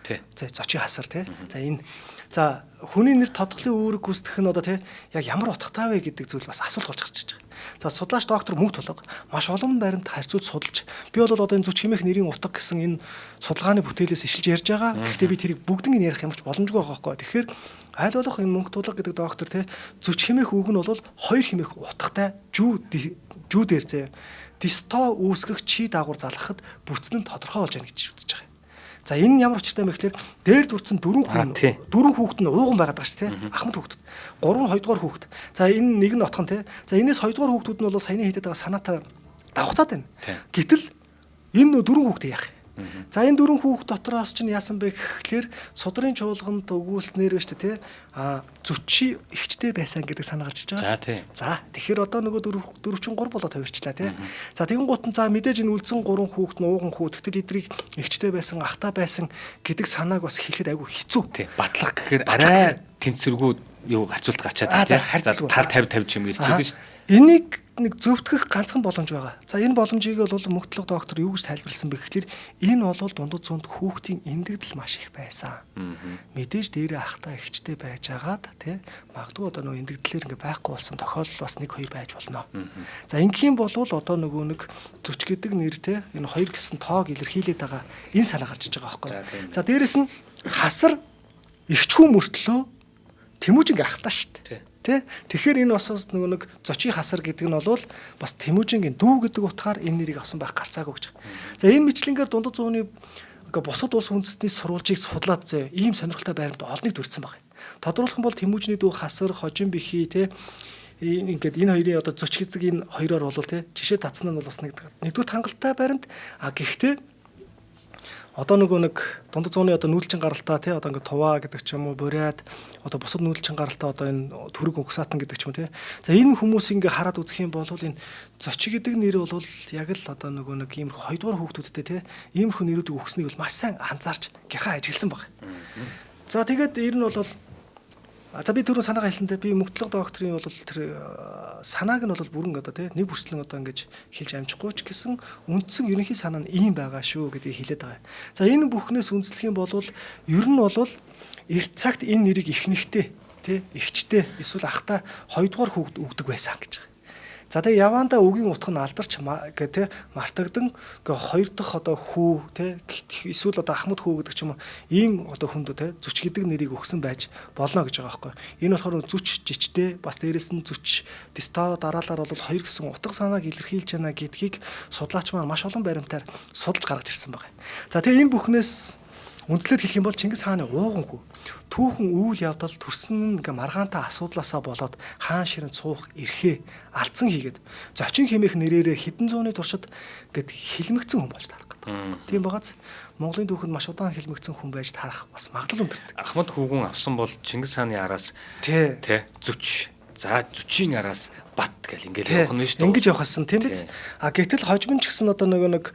Тий. За зочин хасар тий. За энэ за хүний нэр тодголын үүрэг гүйцэтгэх нь одоо тий яг ямар утгатай вэ гэдэг зүйл бас асуулт болж гарч иж байгаа. За судлаач доктор Мөнх Тулга маш олон баримт харьцуулж судалж би бол одоо энэ зөч хэмээх нэрийн утга гэсэн энэ судалгааны бүтээлээс ишилж ярьж байгаа. Гэхдээ би тэрийг бүгднийг нь ярих ямарч боломжгүй байгаа байхгүй. Тэгэхээр аль болох энэ Мөнх Тулга гэдэг доктор тий зөч хэмээх үг нь бол хоёр хэмээх утгатай жүү дээр заяа. Дисто үүсгэх чи даагуур залгахад бүтсэн нь тодорхой болж байна гэж үзэж байгаа. За энэ нь ямар учиртай юм бэ гэхээр дээр дурдсан дөрвөн хүн дөрвөн хүүхэд нь ууган байгаад байгаа шүү дээ. Ахмад хүүхэд. Гурав нь хоёрдугаар хүүхэд. За энэ нэг нь отхон тий. За энэс хоёрдугаар хүүхдүүд нь бол саяны хийдэд байгаа санаатай давхцаад байна. Гэтэл энэ дөрвөн хүүхдээ яах юм? За энэ дөрвөн хүүхд дотроос чинь яасан бэ гэхлээр судрын чуулганд өгүүлснээр ба шүү дээ тий. А зүчи ихчтэй байсан гэдэг санаа гарч иж байгаа. За тэгэхээр одоо нөгөө дөрөв чин 3 болоод тавирчлаа тий. За тэгэн гут нь за мэдээж энэ үлдсэн гурван хүүхд нь ууган хүү тэгтэл эдрийг ихчтэй байсан ахтай байсан гэдэг санааг бас хэлэхэд айгүй хэцүү. Тий. Батлах гэхээр арай тэнцвэргүй юу хацуулт гачаад тий. Тал 50 50 юм ирж байгаа шүү дээ. Энийг нэг зөвтгөх ганцхан боломж байгаа. За энэ боломжийг бол Мөнх Тулга доктор юу гэж тайлбарласан бэ гэхлээр энэ бол дундад зуунд хүүхдийн эндэгдэл маш их байсан. Мэдээж дээрээ ахтай эгчтэй байж агаад тий магадгүй одоо нөгөө эндэгдлэр ингээ байхгүй болсон тохиолдол бас нэг хоёр байж болно. За ингэх юм бол одоо нөгөө нэг зүч гэдэг нэр тий энэ хоёр гэсэн тоог илэрхийлээд байгаа энэ санаа гарч иж байгаа байхгүй. За дээрэс нь хасар эгчхүү мөртлөө Тэмүүжинг ахтаа шүү дээ. Тэ? Тэгэхээр энэ бас нөгөө нэг зочийн хасар гэдэг нь бол бас Тэмүүжингийн дүү гэдэг утгаар энэ нэрийг авсан байх гарцаагүй гэж. За энэ мэтлэнгээр дундад зууны бусад улс үндэстний сурвалжийг судлаад заяа ийм сонирхолтой байрамт олныг дүрцэн байна. Тодруулах юм бол Тэмүүжний дүү хасар, хожим бихи тэ ингээд энэ хоёрын одоо зөч гэдэг энэ хоёроор бол тэ жишээ татсан нь бол бас нэгдүгээр хангалттай баримт. А гэхдээ одоо нөгөө нэг дундад зууны одоо нүүдэлчин гаралтаа тий одоо ингээд туваа гэдэг ч юм уу бурайд одоо бусад нүүдэлчин гаралтаа одоо энэ түрэг угсаатан гэдэг ч юм уу тий. За энэ хүмүүс ингээ хараад үзэх юм бол энэ зочи гэдэг нэр бол яг л одоо нөгөө нэг иймэрхүү хоёрдугаар хүүхдүүдтэй тий иймэрхүү нэрүүдийг өгсөнийг бол маш сайн анзаарч гярхаа ажигласан баг. За тэгээд ер нь бол за би түрүүн санаагаа хэлсэнтэй би мөгтлөг докторийн бол тэр санааг нь бол бүрэн одоо тий нэг бүрчлэн одоо ингэж хэлж амжихгүй ч гэсэн үндсэн ерөнхий санаа нь ийм байгаа шүү гэдгийг хэлээд байгаа. За энэ бүхнээс үндэслэх юм бол ер нь бол эрт цагт энэ нэрийг эхнэртэй тий эгчтэй эсвэл ахтай хоёрдугаар хүүхд өгдөг байсан гэж байгаа. За тэгээ явандаа үгийн утга нь алдарч гэ тэ мартагдан гэ хоёр дахь одоо хүү тэ эсвэл одоо ахмад хүү гэдэг ч юм уу ийм одоо хүнд тэ зүч гэдэг нэрийг өгсөн байж болно гэж байгаа байхгүй. Энэ болохоор зүч жичтэй бас дээрэс нь зүч дистоо дараалал бол хоёр гэсэн утга санааг илэрхийлж байна гэдгийг судлаач маань маш олон баримтаар судалж гаргаж ирсэн байгаа. За тэгээ энэ бүхнээс үндэслээд хэлэх юм бол Чингис хааны ууган хүү түүхэн үйл явдал төрсөн ингээ маргаантай асуудлаасаа болоод хаан ширэнд суух эрхээ алдсан хийгээд зочин хэмээх нэрээрээ хэдэн зууны туршид ингээд хилмигцэн хүн болж тарах гэдэг. Тийм байгааз Монголын түүхэнд маш удаан хилмигцэн хүн байж тарах бас магадлал өндөртэй. Ахмад хүүгүн авсан бол Чингис хааны араас Тий. тэ зүч. За зүчийн араас бат гэл ингээл явах нь шүү дээ. Ингэж явах гэсэн тийм биз? А гэтэл хожим ч гэсэн одоо нөгөө нэг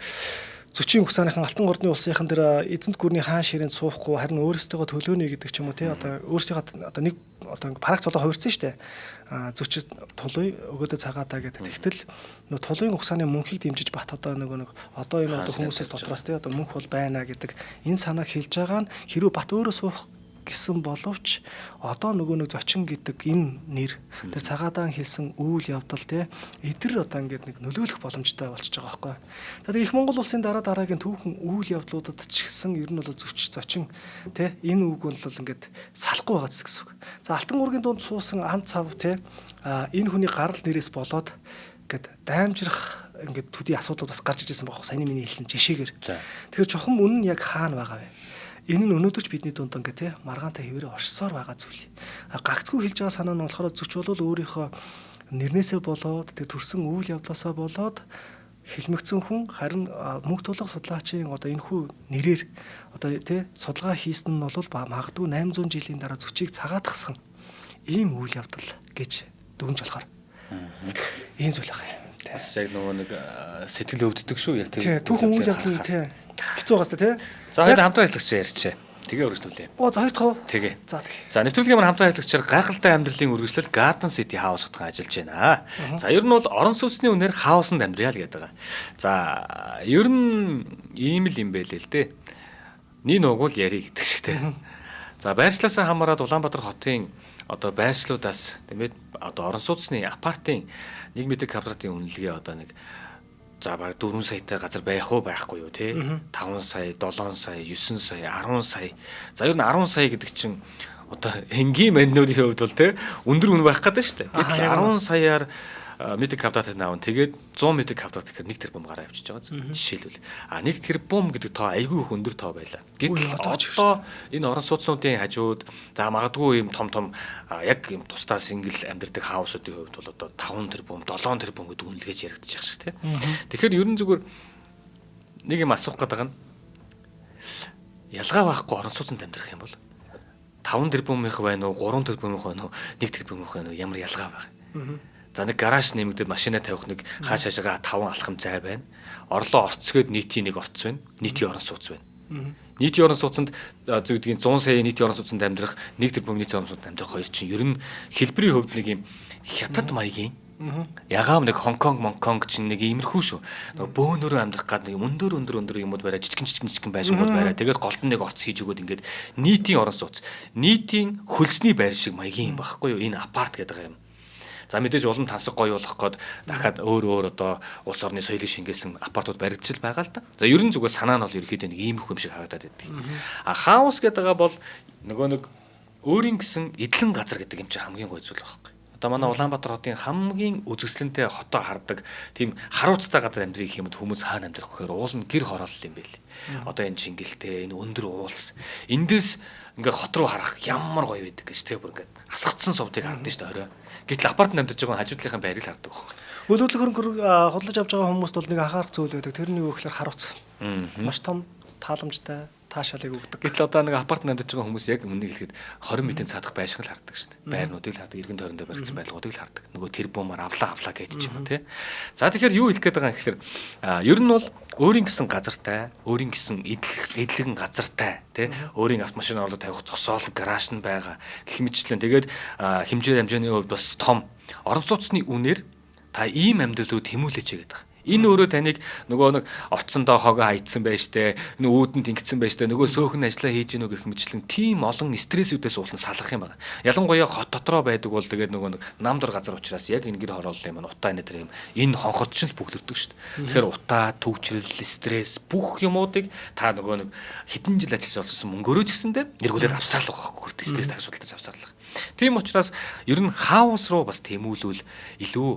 зөчийн угсааныхан Алтан ордны улсынхан тэр эзэнт гүрний хаан ширээнд суухгүй харин өөрсдийгөө төлөөнө гэдэг ч юм уу тий одоо өөрсдийгөө одоо нэг одоо ингээ параг цолоо хувирсан шүү дээ. А зөч тулуй өгөөдөө цагаатаа гэдэг. Тэгтэл нөө тулуйн угсааны мөнхийг дэмжиж бат одоо нөгөө нэг одоо энэ одоо хүмүүсээс дотроос тий одоо мөнх бол байна гэдэг энэ санааг хэлж байгаа нь хэрвээ бат өөрөө суух гэсэн боловч одоо нөгөө нэг зочин гэдэг энэ нэр тэр цагаадаан хэлсэн үйл явдал те эдэр одоо ингээд нэг нөлөөлөх боломжтой болчихж байгаа байхгүй. Тэгээд их Монгол улсын дараа дараагийн түүхэн үйл явдлуудад ч гэсэн ер нь бол зөч зочин те энэ үг бол ингээд салахгүй байгаа зү гэсэн үг. За Алтан уургийн дунд суусан ан цав те энэ хүний гарал нэрээс болоод ингээд даймжрах ингээд төдий асуудал бас гарч ижсэн байгаа. Саяны миний хэлсэн жишээгээр. Тэгэхээр чухам үнэн нь яг хаана байгаа вэ? Энэ нь өнөөдөр ч бидний дунд ингээ те маргаантай хэвээрээ оршсоор байгаа зүйл. Гагцгүй хэлж байгаа санаа нь болохоор зүч бол өөрийнхөө нэрнээсээ болоод тэр төрсэн үйл явдлаасаа болоод хилмигцэн хүн харин мөнх тулга судлаачийн одоо энэ хүү нэрээр одоо те судалгаа хийсэн нь бол магадгүй 800 жилийн дараа зүчийг цагаатгсан ийм үйл явдал гэж дүгнж болохоор ийм зүйл байгаа юм. Бас яг нөгөө нэг сэтгэл өвддөг шүү яг тэр түүхэн үйл явдал нь тий хэцүү байгаас та тий. За хоёул хамтран ажиллагчаар ярьчихъя. Тэгээ өргөжлүүлье. Оо за хоёр дахь уу? Тэгээ. За тэгээ. За нэвтрүүлгийн маань хамтран ажиллагчаар гайхалтай амьдралын үргэлжлэл Garden City House утгаан ажиллаж байна. За ер нь бол орон сууцны үнээр хаусанд амьдрья л гэдэг байгаа. За ер нь ийм л юм байлээ л дээ. Ни нуугуул яри гэдэг шиг те. За байршлаасаа хамаарат Улаанбаатар хотын одоо байршлуудаас тийм ээ одоо орон сууцны апартын 1 метр квадратын үнэлгээ одоо нэг за баг 4 саятай газар байх уу байхгүй юу те 5 сая, 7 сая, 9 сая, 10 сая. За ер нь 10 сая гэдэг чинь одоо энгийн манднуудын хувьд бол те өндөр үн байх гэдэг шүү дээ. Гэтэл 10 саяар метр квадратыг наавн тэгээд 100 метр квадрат гэхээр 1 тэрбум гараа явчихж байгаа. Жишээлбэл а 1 тэрбум гэдэг тоо айгүй их өндөр тоо байлаа. Гэтэл одоо энэ орон сууцнуудын хажууд за магадгүй ийм том том яг ийм тусдаа сингл амьдардаг хаусуудын хувьд бол одоо 5 тэрбум, 7 тэрбум гэдэг үнэлгээч яригдчих шиг тий. Тэгэхээр ер нь зүгээр нэг юм асуух гэдэг нь ялгаа байхгүй орон сууцнд амьдрах юм бол 5 тэрбумынх байна уу, 3 тэрбумынх байна уу, 1 тэрбумынх байна уу ямар ялгаа байх. За нэг гараж нэмэгдээд машина тавих нэг хааш хаашаага 5 алхам зай байна. Орлоо орцгээд нийтийн нэг орц байна. Нийтийн орон сууц байна. Нийтийн орон сууцнд зүйдгийн 100 сая нийтийн орон сууцнд амьдрах 1 тэрбум нийтийн орон сууцнд амьдрах хоёр чинь ер нь хэлбэрийн хувьд нэг юм хятад маягийн ягаав нэг Хонконг, Монконг чинь нэг иймэрхүү шүү. Нөгөө бөөнөрөө амьдрах гад нэг өндөр өндөр өндөр юмуд бариа жижигэн жижигэн жижигэн байшингууд бариа. Тэгээд голд нь нэг оц хийж өгөөд ингээд нийтийн орон сууц, нийтийн хөлсний байр шиг маягийн юм багхгүй юу? Энэ апарт гэдэг юм. За мэдээж улам тансаг гоё болох гээд дахиад өөр өөр одоо улс орны соёлыг шингээсэн апартууд баригдчил байгаа л да. За ер нь зүгээр санаа нь бол ерөөхдөө нэг иймэрхүү юм шиг харагдаад байдаг. А хаус гэдэг байгаа бол нөгөө нэг өөрийн гэсэн эдлэн газар гэдэг юм чинь хамгийн гоё зүйл байхгүй. Одоо манай Улаанбаатар хотын хамгийн үзэсгэлэнтэй хотоо хардаг тийм харуцтай газар амьдрэх юм хүмүүс хаана амьдрах гэхээр уул нь гэр хороолол юм байл. Одоо энэ чингэлтэй, энэ өндөр уулс. Эндээс ингээ хот руу харах ямар гоё байдаг гэж те бүр ингээ асгацсан сувдыг хардсан шүү дээ орой. Гэтэл апартмент амьдарч байгаа хажуудлынхаа байрыг л хардаг байхгүй. Өлөөлөх хөрөнгө худалдаж авч байгаа хүмүүст бол нэг анхаарах зүйл байдаг. Тэр нь юу гэхээр харуц. Маш том тааламжтай таашаалыг өгдөг. Гэтэл одоо нэг апартмент амьдарч байгаа хүмүүс яг үннийг хэлэхэд 20 метрийн цаадах байшин л хардаг шүү дээ. Байрнуудыг л хардаг, эргэн тойрондоо баригдсан барилгуудыг л хардаг. Нөгөө тэр бумаар авлаа авлаа гэж ч юм уу тий. За тэгэхээр юу хэлэх гээд байгаа юм гэхээр ер нь бол өөрийн гэсэн газартай, өөрийн гэсэн эдлэгэн газартай тий, өөрийн автомашин орлоо тавих зогсоол, гараж нь байгаа гэх мэтчлэн. Тэгээд хэмжээ хэмжээний хувьд бас том орон сууцны үнээр та ийм амьдрал руу тэмүүлээч гэдэг. Энэ өөрөө таныг нөгөө нэг оцсондоо хогоо хайцсан байж тээ, нөө үүдэнд ингэсэн байж тээ, нөгөө сөөхөн ажиллаа хийж гинөө гэх мэтлэн тийм олон стрессүүдээс уулан салах юм байна. Ялангуяа хот дотроо байдаг бол тэгээд нөгөө нэг нам дор газар учраас яг энэ гэр хорооллын маань утаа энэ тэр юм энэ хонхот ч л бүглэрдэг шүү дээ. Тэгэхээр утаа, түгжрэл, стресс бүх юмуудыг та нөгөө нэг хэдэн жил ажиллаж олсон мөнгөөрөө ч гэсэндээ эргүүлээд авсаалах байхгүй хөрт стресс тагшуулдаж авсаалах. Тийм учраас ер нь хаус руу бас тэмүүлвэл илүү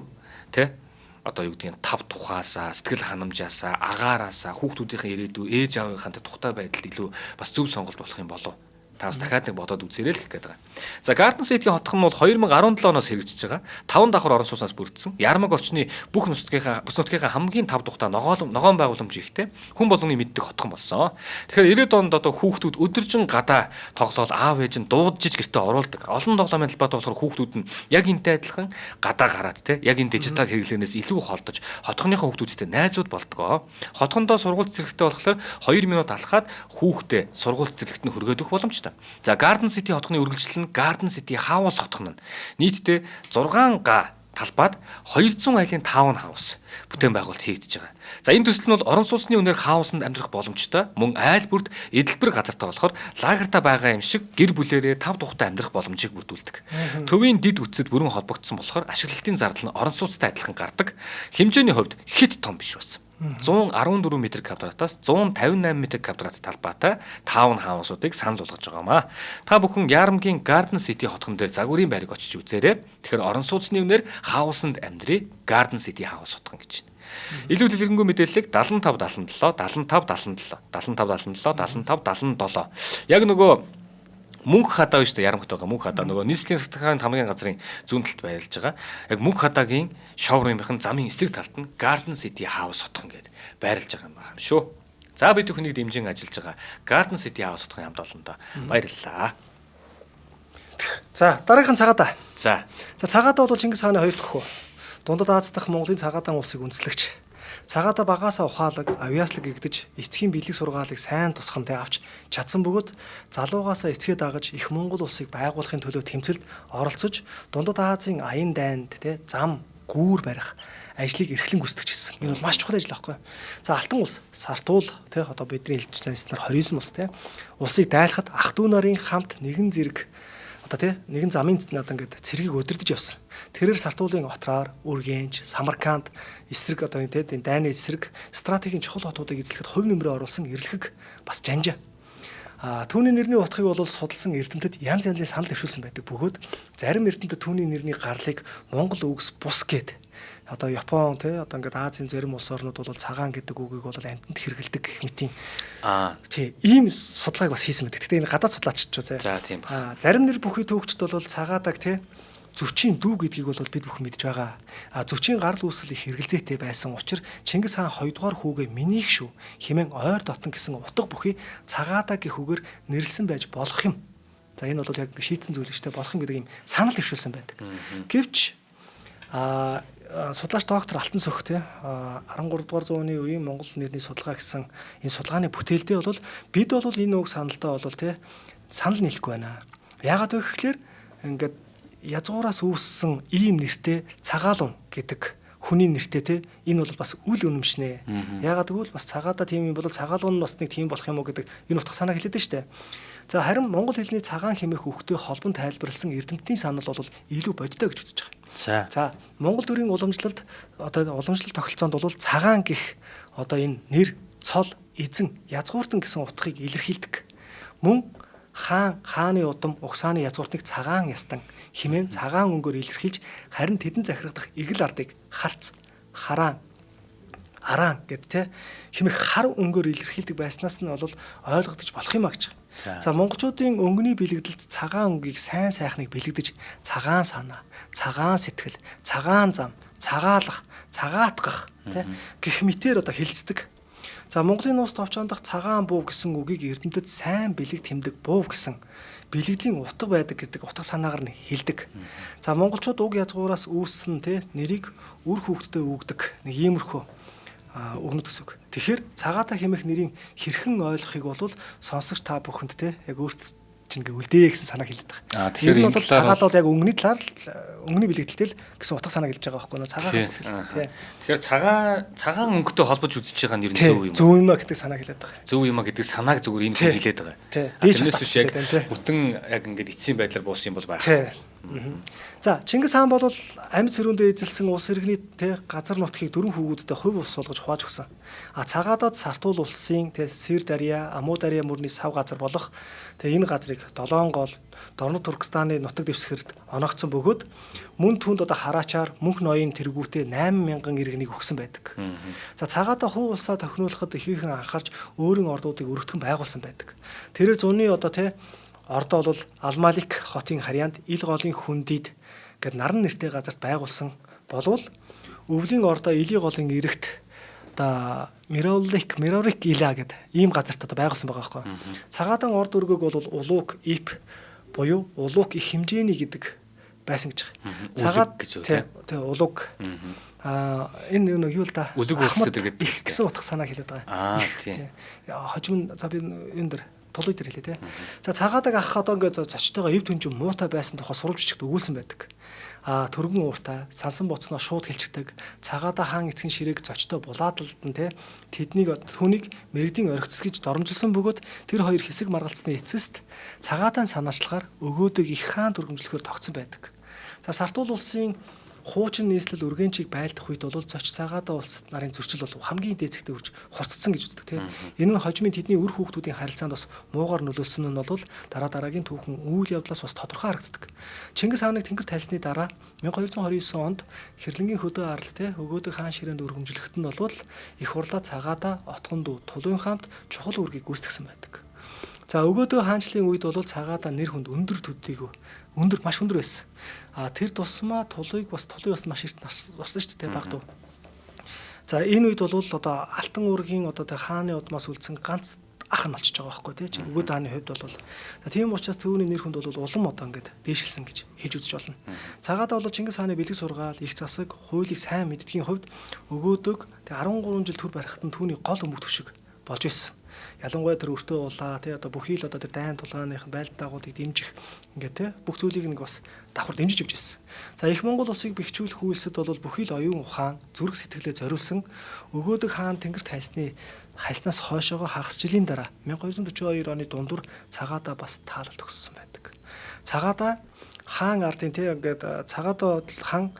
тэ одоо юу гэдгийг тав тухаасаа, сэтгэл ханамжаасаа, агаараасаа, хүүхдүүдийнхээ ирээдүй, ээж аавынхаа тухтай байдалд илүү бас зөв сонголт болох юм болов. Та бас дахиад нэг бодоод үзээрэй л гэх гээд байгаа. За Garden City хотхон нь бол 2017 оноос хэрэгжиж байгаа. 5 давхар орон сууцнаас бүрдсэн. Ярмаг орчны бүх нутгийнхаа хамгийн тав тухтай ногоон байгууламж ихтэй хүн болгоны мэддэг хотхон болсон. Тэгэхээр 90-ад онд одоо хүүхдүүд өдөржин гадаа тоглоол аав ээж нь дуудаж гэртээ оруулдаг. Олон тоглоомын талбайд болохоор хүүхдүүд нь яг энтэй адилхан гадаа гараад те яг энэ дижитал хэрэглээнээс илүү холдож хотхоныхоо хүүхдүүдтэй найзууд болдгоо. Хотхондоо сургууль цэцэрлэгтэй болохоор 2 минут алхаад хүүхдээ сургууль цэцэрлэгт нь хүргээд өгөх боломжтой. За Garden City хотхны үргэлжлэл нь Garden City House хотхон нь нийтдээ 6 га талбайд 200 айлын таун хаус бүтээн байгуулалт хийгдэж байгаа. За энэ төсөл нь бол орон сууцны үнээр хаусанд амьдрах боломжтой, мөн айл бүрт эдэлбэр газартай болохоор лагерта байгаа юм шиг гэр бүлэрээ тав тухтай амьдрах боломжийг бүрдүүлдэг. Төвийн дид үтсэд бүрэн холбогдсон болохоор ашиглалтын зардал нь орон сууцтай адилхан гардаг. Хэмжээний хувьд хит том биш бас. 114 метр квадратаас 158 метр квадрат талбайтай таун хаусуудыг санал болгож байгаамаа. Та бүхэн Ярамгийн Garden City хотхон дээр загварын байрыг очиж үзээрэй. Тэгэхээр орон сууцны үнээр хаусанд амьдрий Garden City House хотхон гэж байна. Илүү дэлгэрэнгүй мэдээллийг 75 77 75 77 75 77 75 77. Яг нөгөө мөнх хадаа биш үү Ярамгт байгаа мөнх хадаа нөгөө нийслэлийн сэтгхааны хамгийн газрын зүүн талд байрлаж байгаа. Яг мөнх хадаагийн шоурумынхын замын эсрэг талд нь Garden City House хотхон гээд байрлаж байгаа юм байна шүү. За бид бүхнийг дэмжин ажиллаж байгаа Garden City House хотхон хамт олондоо баярлалаа. За дараагийнх нь цагаадаа. За. За цагаадаа бол Чингис хааны хоёр дахь хүү. Дундад Аз дахь Монголын цагаадаан улсыг үндэслэгч. Цагаадаа багаасаа ухаалаг, авьяаслаг гэгдэж, эцгийн бэлэг сургаалыг сайн тусгамтай авч чадсан бөгөөд залуугаасаа эцгээ дагаж их Монгол улсыг байгуулахын төлөө тэмцэлд оролцож, Дундад Азийн аян дайнд тэ зам гүүр барих ажлыг эрхлэн гүйцэтгэж гисэн. Энэ бол маш чухал ажил байхгүй. За Алтан улс, Сартуул тэ одоо бидний хэлж байсан 29 улс тэ улсыг дайлахад ах トゥ нарын хамт нэгэн зэрэг одоо тий нэгэн замын одоо ингээд цэргийг өдөрдөж явсан. Тэрээр Сартуулын Отраар, Үргэнч, Самарканд эсрэг одоо тий энэ дайны эсрэг стратегийн чухал хотуудыг эзлэхэд хувь нэмрээ оруулсан эрэлхэг бас жанжаа. А түүний нэрний утгыг бол судалсан эрдэмтэд янз янзын санал дэвшүүлсэн байдаг бөгөөд зарим эрдэмтэд түүний нэрний гарлыг Монгол үгс бус гээд одоо Япон тий одоо ингээд Азийн зарим улс орнууд бол цагаан гэдэг үгийг бол амьтанд хэрэгэлдэг гэх мэтийн тий ийм судалгааг бас хийсэн байдаг. Гэтэ энэ гадаад судлаач ч үзээ. За тийм бас. Зарим нэр бүхий түүхчд бол цагаадаг тий зүвчийн дүү гэдгийг бол бид бүхэн мэдж байгаа. А зүвчийн гарал үүсэл их хэрэгэлзээтэй байсан учир Чингис хаан 2 дугаар хүүгээ минийх шүү хэмээн ойр дотн гэсэн утга бүхий цагаадаа гэх үгээр нэрлсэн байж болох юм. За энэ бол яг шийдсэн зүйл шүү дээ, болох юм гэдэг ийм санал дэвшүүлсэн байдаг. Гэвч судлаач доктор Алтан Сөх те 13 дугаар зууны үеийн Монгол нэрний судалгаа гэсэн энэ судалгааны бүтээлдээ бол бид бол энэ үг саналдаа бол те санал нийлэхгүй байна. Яагаад вэ гэхлээр ингээд язгуураас үүссэн ийм нэртэй цагаалун гэдэг хүний нэртэй те энэ бол бас үл үнэмшнэ. Яагаад гэвэл бас цагаадаа тийм юм бол цагаалун нь бас нэг тийм болох юм уу гэдэг энэ утга санааг хэлээд нь штэ. За харин монгол хэлний цагаан хэмээх үгтэй холбон тайлбарласан эрдэмтдийн санал бол илүү бодиттой гэж үзэж байгаа. За. За Монгол төрийн уламжлалт одоо уламжлалт тогтолцоонд бол цагаан гих одоо энэ нэр, цол, эзэн, язгууртан гэсэн утгыг илэрхийлдэг. Мөн Хаан, хааны удам, угсааны язгууртныг цагаан ястан химэн цагаан өнгөөр илэрхийлж харин тэдэн захирагдах эгэл ардыг харц, хараан, араан гэд те химэх хар өнгөөр илэрхийлдэг байснаас нь бол ойлгогдож болох юм а гэж. За монголчуудын өнгөний бэлэгдэлд цагаан өнгийг сайн сайхныг бэлэгдэж цагаан санаа, цагаан сэтгэл, цагаан зам, цагаалах, цагаатгах те гэх мэтээр одоо хэлцдэг. За Монголын нууц товчоон дахь цагаан буу гэсэн үгийг эрдэмтэд сайн бэлэг тэмдэг буу гэсэн бэлэгдлийн утга байдаг гэдэг утга санаагаар нь хэлдэг. За монголчууд уг язгуураас үүссэн те нэрийг үр хүүхдэд өгдөг нэг иймэрхүү өгнөд гэсэн үг. Тэгэхээр цагаатай хэмэх нэрийн хэрхэн ойлгохыг бол сонсогч та бүхэнд те яг өөрт чинь ингээ үлдээ гэсэн санааг хэлээд байгаа. Тэгэхээр энэ бол цагаат бол яг өнгөний талаар өнгөний бэлэгдэлтэй л гэсэн утга санааг хэлж байгаа байхгүй нөө цагаан сэтгэл тий. Тэгэхээр цагаан өнгөтэй холбож үзэж байгаа нь ер нь зөв юм. Зөв юм а гэдэг санааг хэлээд байгаа. Зөв юм а гэдэг санааг зүгээр энэ хүн хэлээд байгаа. Тэрнээс биш яг бүтэн яг ингээд эцсийн байдлаар буусан юм бол байх. За Чингис хаан бол амьд цэрүүндээ эзэлсэн улс иргэний тэ газар нутгийг дөрвөн хүүгүүдтэй хувь улс болгож хувааж өгсөн. А цагаадад Сартуул улсын тэ Сир дарья, Амуу дарья мөрний сав газар болох тэ энэ газрыг Долоон гол Дорнод Туркестаны нутаг дэвсгэрт оноогдсон бөгөөд мөн түнд одоо хараачаар мөнх ноён тэргүүтээ 8000 иргэнийг өгсөн байдаг. За цагаадаа хувь улсаа тохируулахад ихээхэн анхаарч өөрийн ордуудыг өргөтгөн байгуулсан байдаг. Тэрээр зуны одоо тэ ордоо бол Алмалик хотын харьяанд ил голын хөндид гэд наран нэртэй газарт байгуулсан болвол өвлийн ордоо Илийн голын эрэгт одоо Миролик Мирорик Ила гэд ийм газарт одоо байгуулсан байгаа байхгүй. Цагаадан орд өргөг бол Улуук Ип буюу Улуук их хэмжээний гэдэг байсан гэж байгаа. Цагаад гэж үү тий Улуук. Энэ нэг юу л да. Үлэг улс гэдэг гэсэн утга санаа хэлээд байгаа. Аа тий. Хожим за би энэ дэр тулуй дээр хэлээ те. За цагаадаг ах одоо ингээд зочтойгоо эв түнжин муутай байсан тухай сурвалж бичигт өгүүлсэн байдаг. А төргөн ууртай сансан боцноо шууд хэлчихдэг. Цагаадаа хаан эцгийн ширээг зочтой булаадалдан те тэднийг түүнийг мэрэгдийн орхицс гэж доромжилсон бөгөөд тэр хоёр хэсэг маргалцсны эцэст цагаадаан санаачлахаар өгөөдөг их хаан дүрмжлэхээр тогтсон байдаг. За Сартуул улсын хуучин нийслэл Үргэнчийг байлдах үед бол зоч цагаадаа улс нарын зөрчил бол хамгийн дээд зэгтээ хүрч хурцсан гэж үздэг тийм. Энэ нь хожимын тэдний үр хүүхдүүдийн харилцаанд бас муугар нөлөөлсөн нь бол дараа дараагийн түүхэн үйл явдлаас бас тодорхой харагддаг. Чингис хааныг тэнгэр тайлсны дараа 1229 онд Хэрлэнгийн хөдөө арал тийм өгөөдөг хаан ширээнд өргөмжлөхөд нь бол их хурлаа цагаадаа отгон дүү Тулуун хаамт чухал үүргийг гүйцэтгсэн байдаг. За өгөөдөө хаанчлалын үед бол цагаадаа нэр хүнд өндөр төдийгөө өндөр маш өндөр байсан. А тэр тусмаа тулуйг бас тулуй бас маш эрт болсон шүү дээ баг дүү. За энэ үед бол одоо Алтан уургийн одоо тэ хааны удмаас үлдсэн ганц ах нь болчихж байгаа байхгүй тий. Өгөөд хааны хувьд бол за тийм учраас түүний нэр хүнд бол улам одоо ингээд дээшилсэн гэж хэлж үзэж болно. Цагаадаа бол Чингис хааны бэлэг сургаал, их засаг, хуулийг сайн мэддгийн хувьд өгөөдөг тэг 13 жил төр барихад нь түүний гол өмг төшөг болж байсан. Ялангуяа тэр өртөө улаа тий одоо бүхий л одоо тэр дайн тулгааных байлт дагуулыг дэмжих ингээд тий бүх зүйлийг нэг бас давхар дэмжиж явж байсан. За их Монгол улсыг бэхжүүлэх үйлсэд бол бүхий л оюун ухаан, зүрх сэтгэлээ зориулсан өгөөдөг хаан тэнгэр тайлснаас хойшоогоо хагас жилийн дараа 1242 оны дундуур цагаадаа бас таалал төгссөн байдаг. Цагаадаа хаан ардын тий ингээд цагаадаа хаан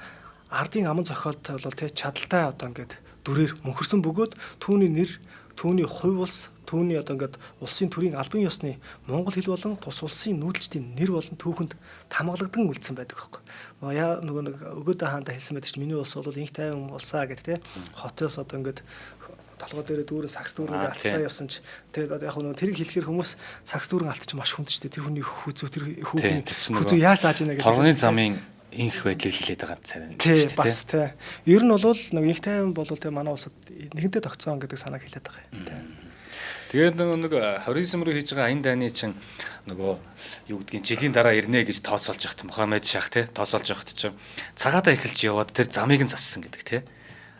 ардын аман зохиолт бол тий чадaltaй одоо ингээд дүрээр мөнхөрсөн бөгөөд түүний нэр түүний хувь улс, түүний одоо ингээд улсын төрийн албан ёсны монгол хэл болон тус улсын нүүдэлчдийн нэр болон түүхэнд тамгалагдан үлдсэн байдаг байхгүй. Яа нөгөө нэг өгөөдөө хаандаа хэлсэн байдаг чинь миний улс бол инх тайван улсаа гэдэг те хотоос одоо ингээд толгой дээрээ дүүрэн сакс дүүрэн алттай явсан ч тэгээд одоо яг нөгөө тэрийг хэлэхээр хүмүүс сакс дүүрэн алт чи маш хүнд ч тэр хүний хүзүү тэр хүүхний хүзүү яаж дааж ийнэ гэж торгоны замын инх байдлыг хэлээд байгаа царай. Тий, бас тий. Ер нь бол нэг инх тайван бол тий манай улсад нэгэнтээ тогтсон гэдэг санааг хэлээд байгаа юм. Тий. Тэгээд нөгөө нэг 29 рүү хийж байгаа аян дайны чинь нөгөө юу гэдгийг жилийн дараа ирнэ гэж тооцоолж явахт Мухаммед шах тий тооцоолж явахт чинь цагаадаа эхэлж яваад тэр замыг нь зассан гэдэг тий.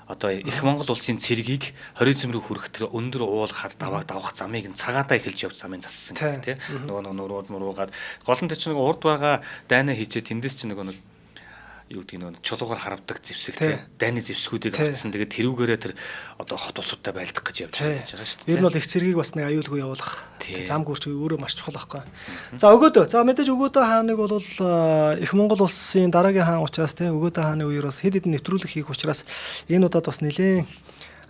Одоо их Монгол улсын цэргийг 29 рүү хүрэх тэр өндөр уул хад давааг давах замыг нь цагаадаа эхэлж явж замыг зассан гэдэг тий. Нөгөө нурууд муруугаад гол нь тэр чинь нөгөө урд байгаа дайнаа хийчээ тэндээс чинь нөгөө нэг юу гэдгийг нөгөө чулуугаар харавдаг зэвсэг тий дайны зэвсгүүдийг авчихсан. Тэгээд тэрүүгээрээ тэр одоо хот улсуудтай байлдах гэж явж байгаа гэж байгаа шүү дээ. Ер нь бол их цэргийг бас нэг аюулгүй явуулах зам гүрч өөрөө маш чухал байхгүй. За өгөөдөө. За мэдээж өгөөдөө хааныг бол их Монгол улсын дараагийн хаан учраас тий өгөөдөө хааны үеэр бас хэд хэдэн нэвтрүүлэг хийх учраас энэ удаад бас нэлээд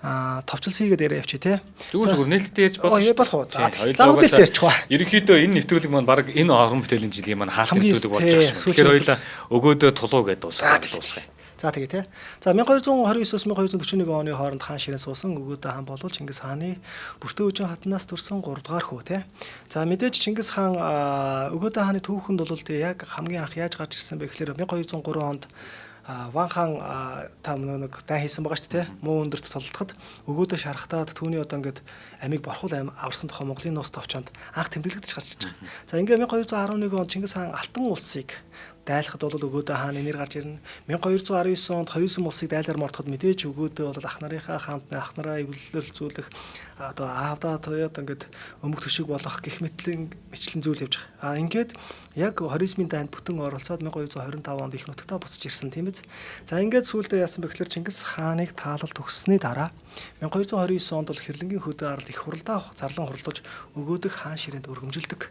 Товчлсон хийгээд яриа явчих тий. Зүгээр нээлттэй ярьж болох. Болох уу. За нээлттэй ярьчих ба. Ерөнхийдөө энэ нэвтрүүлэг маань баг энэ орон бүтээлийн жилийн маань хаалт нэвтрүүлэг болж байгаа шүү. Тэгэхээр хоёлаа өгөөдөө тулуу гэдээ дуусгая. За тэгээ тий. За 1229-оос 1241 оны хооронд хаан ширээн суусан Өгөөдөө хаан болвол Чингис хааны бүртээ үжин хатнаас төрсэн 3 дугаар хүү тий. За мэдээж Чингис хаан Өгөөдөө хааны түүхэнд бол тий яг хамгийн анх яаж гарч ирсэн бэ гэхээр 1203 онд Ван хаан та нэг дай хийсэн байгаа шүү дээ, муу өндөрт толдоход Өгөөдөө шарахтаад түүний одоо ингээд амийг борхуул ам аварсан тухай Монголын нууц товчоонд анх тэмдэглэгдэж гарч ирж байгаа. За ингээд 1211 онд Чингис хаан Алтан улсыг дайлахад бол Өгөөдөө хааны нэр гарч ирнэ. 1219 онд 29 улсыг дайлаар мордоход мэдээж Өгөөдөө бол ах нарынхаа хамт ах нараа эвлэлцүүлэх одоо аавдаа туяад ингээд өмг төшөг болгох гих мэтлэн мэтлэн зүйл явж байгаа. А ингээд яг 29-ийн дайнд бүтэн оролцоод 1225 онд их нутагтаа буцаж ирсэн тийм биз. За ингээд сүүлдээ яасан бэ гэхээр Чингис хааныг таалал төгссөний дараа 1229 онд бол Хэрлэнгийн хөдөө аралд их хуралдаа зарлан хуралдаж Өгөөдөх хаан ширээнд өргөмжилдөг.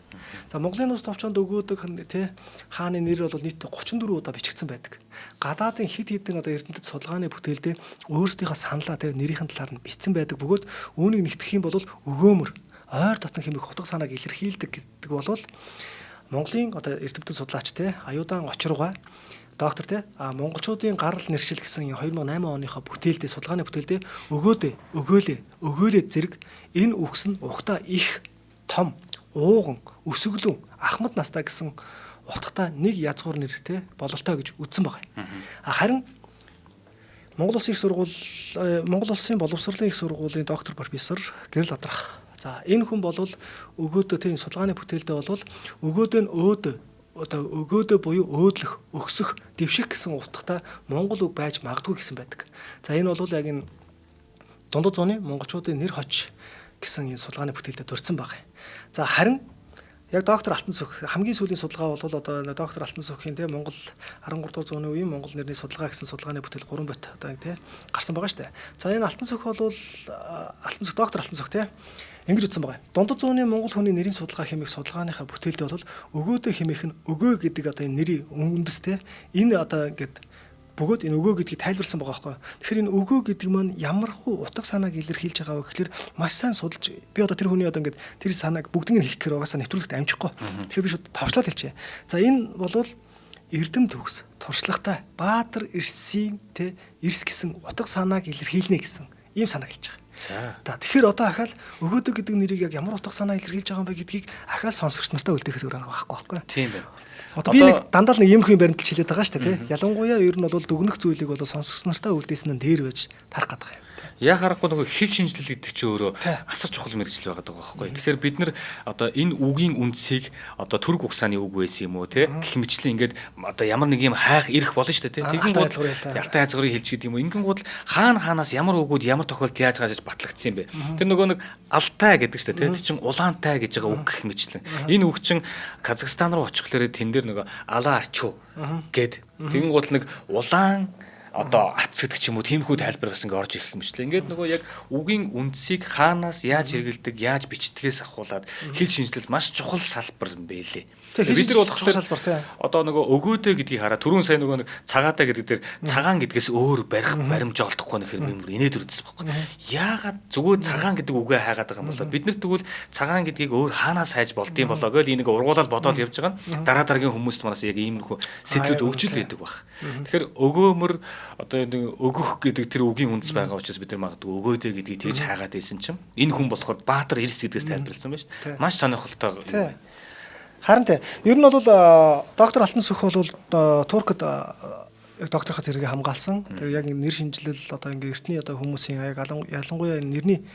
За Монголын нууц товчоонд Өгөөдөх тий хааны нэр бол нийтдээ 34 удаа бичигдсэн байдаг. Гадаадын хэд хэдэн одоо эрдэмтэд судалгааны бүтээлдээ өөрсдийнхөө саналаа тий нэрийн талаар нь бичсэн байдаг бөгөөд үүнийг нэгтгэх юм бол өгөөмөр ойр дотн хэмээх утга санааг илэрхийлдэг гэдэг бол Монголын одоо эрдэмтэн судлаач тий Аюудаан Очиргой доктор тий монголчуудын гарал нэршил гэсэн 2008 оныхоо бүтээлдээ судалгааны бүтээлдээ өгөөдөө өгөөлээ өгөөлээ зэрэг энэ үгс нь угтаа их том ууган өсөглөн ахмад настай гэсэн утгатай нэг язгуур нэр тий бололтой гэж үзсэн байгаа юм. А харин Монгол Улсын их сургууль Монгол Улсын боловсролын их сургуулийн доктор профессор Гэрэл Одрах. За энэ хүн бол өгөөдөө тий судалгааны бүтээлдээ бол өгөөдөө нь өөдөө одоо өгөөдөө буюу өөдлөх, өгсөх, дэвших гэсэн утгатай монгол үг байж магадгүй гэсэн байдаг. За энэ бол яг энэ дундад зууны монголчуудын нэр хоч гэсэн энэ судалгааны бүтээлдээ дурдсан байгаа юм. За харин яг доктор Алтан Сүх хамгийн сүүлийн судалгаа бол одоо доктор Алтан Сүхийн тий Монгол 13 дугаар зууны үеийн Монгол нэрний судалгаа гэсэн судалгааны бүтээл 3 бот одоо тий гарсан байгаа шүү дээ. За энэ Алтан Сүх бол Алтан Сүх доктор Алтан Сүх тий ингэж утсан байгаа. Дундад зууны монгол хүний нэрийн судалгаа хэмээх судалгааныхаа бүтээлдээ бол өгөөдөө хэмээх нь өгөө гэдэг одоо энэ нэрийн үндэс тий энэ одоо ингээд бөгөөд энэ өгөө гэдгийг тайлбарласан байгаа байхгүй. Тэгэхээр энэ өгөө гэдэг маань ямар хуу утга санааг илэрхийлж байгаа вэ гэхээр маш сайн судалж би одоо тэр хүний одоо ингээд тэр санааг бүгднийг хэлэх гэхээр угаасаа нэвтрүүлэгт амжихгүй. Тэгэхээр би шууд товчлоод хэлчихье. За энэ бол эрдэм төгс, туршлагатай, баатар эрсийн тэ эрс гэсэн утга санааг илэрхийлнэ гэсэн ийм санааг хэлж байгаа. За тэгэхээр одоо ахаал өгөөдөг гэдэг нэрийг яг ямар утга санаа илэрхийлж байгаа юм бэ гэдгийг ахаал сонсогч нартаа үлдээхээс өөр арга байхгүй байхгүй. Тийм байна. Одоо би нэг дандаа л нэг иймэрхүү баримталж хэлээд байгаа шүү дээ тий. Ялангуяа ер нь бол дүгнэх зүйлийг бол сонсогч нартаа үлдээсэн нь дээр байж тарах гэдэг юм. Яг харахгүй нөгөө хэл шинжлэл гэдэг чинь өөрөө асар чухал мэргэжил байгаа байхгүй. Тэгэхээр бид нар одоо энэ үгийн үндсийг одоо түрг угсааны үг байсан юм уу те гэх мэтлэн ингээд одоо ямар нэг юм хайх ирэх болно шүү дээ те. Тэгин гол ялтай язгуурыг хэлж гэдэг юм уу. Ингэн гол хаана хаанаас ямар үгүүд ямар тохиолдолд яаж гарч батлагдсан юм бэ. Тэр нөгөө нэг алтай гэдэг шүү дээ те. Тэр чинь улаантай гэж байгаа үг гэх мэтлэн. Энэ үг чинь Казахстан руу очихлоороо тэн дээр нөгөө алаа ачуу гэд. Тэгин гол нэг улаан одоо ац гэдэг ч юм уу тиймэрхүү тайлбар бас ингээ орж ирэх юм шиг л. Ингээд нөгөө яг үгийн үндсийг хаанаас яаж хэрэгэлдэг, яаж бичдгээс ахуулаад хэл шинжлэл маш чухал салбар юм бэлээ. Бид нар болохоор салбар тий. Одоо нөгөө өгөөдөө гэдгийг хараа түрүүн сая нөгөө нэг цагаатай гэдэг дээр цагаан гэдгээс өөр барих баримж олдохгүй нөхөр юм инээд үрдсэн байхгүй. Яагаад зүгээр цагаан гэдэг үгээ хайгаад байгаа юм болоо? Бид нар тэгвэл цагаан гэдгийг өөр хаанаас хайж болдсон болоо гэж энийг ургуулаад бодоод явж байгаа нь дараа дараагийн хүмүүст манаас яг иймэрхүү сэтлүүд өгч л байдаг баг. Тэгэхээр өгөөмөр одоо нэг өгөх гэдэг тэр үгийн үндэс байгаа учраас бид нар магадгүй өгөөдөө гэдгийг тэгж хайгаад байсан чинь энэ хүн болохоор Баатар Эрс гэдгээс тайлбарласан байна шүү дээ. Маш сонирхолтой юм. Харин тий. Ер нь бол доктор Алтан Сүх бол Туркд докторхоо зэрэгээ хамгаалсан. Тэгээ яг нэр шинжилэл одоо ингээ эртний одоо хүмүүсийн яг ялангуяа нэрний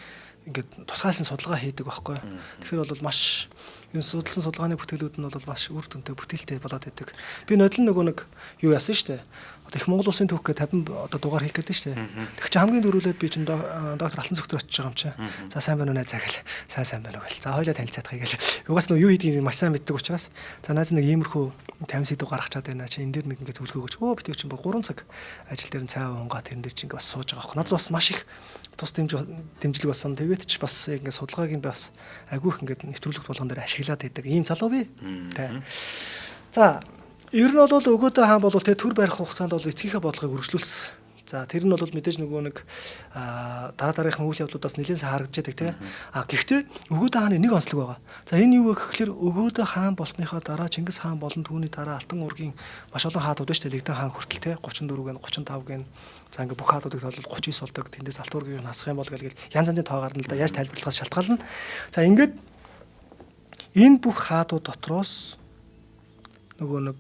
ингээд тусгаалсан судалгаа хийдэг байхгүй. Тэгэхээр бол маш энэ судалсан судалгааны бүтээлүүд нь бол маш үр дүнтэй бүтээлтэй болоод идэг. Би нодлон нөгөө нэг юу яасан шүү дээ. Одоо их Монгол улсын түүх гэ 50 одоо дугаар хийх гэдэг шүү дээ. Тэг чи хамгийн дөрүүлээд би чинь доктор Алтан Сүхтэр очиж байгаа юм чи. За сайн байна уу найзаа гэл. Сайн байна уу гэл. За хоёлаа танилцаадах гэл. Угаас нөө юу хийдгийг маш сайн мэддэг учраас. За найз нэг иймэрхүү 50 сэдв гаргачаад байна чи энэ дээр нэг ингээ зөвлөгөө өгөөч. Өө би тэр чинь бүр 3 цаг ажил дээр нь цай уунгаа тэрэн дээр чинь ингээ бас сууж байгаа байхгүй. Надад бас маш их тус дэмжлэг болсон. Тэгээд ч бас ингээ судалгааг нь бас агиух ингээ нэвтрүүлэгт болгон дээр ашиглаад байдаг. Ийм залуу би. Тэ. За ер нь бол Өгөөдөө хаан бол тэ төр барих хугацаанд бол эцгийнхээ бодлогыг үргэлжлүүлсэн. За тэр нь бол мэдээж нөгөө нэг дараа дараагийн үйл явдлуудаас нэлээд сайн харагдаж байдаг тий. А гэхдээ Өгөөдөө хааны нэг онцлог байгаа. За энэ юу вэ гэхээр Өгөөдөө хаан болсныхоо дараа Чингис хаан болон түүний дараа Алтан уургийн маш олон хаадууд байна шүү дээ. Лэгдэн хаан хүртэл тий 34 гэн 35 гэн. За ингээ бүх хаадуудыг бол 39 болдог. Тэндээс Алтан уургийг хасах юм бол гэл янз янзын тоо гарна л да. Яаж тайлбарлахаас шалтгаална. За ингээд энэ бүх хаадууд дотроос нөгөө нэг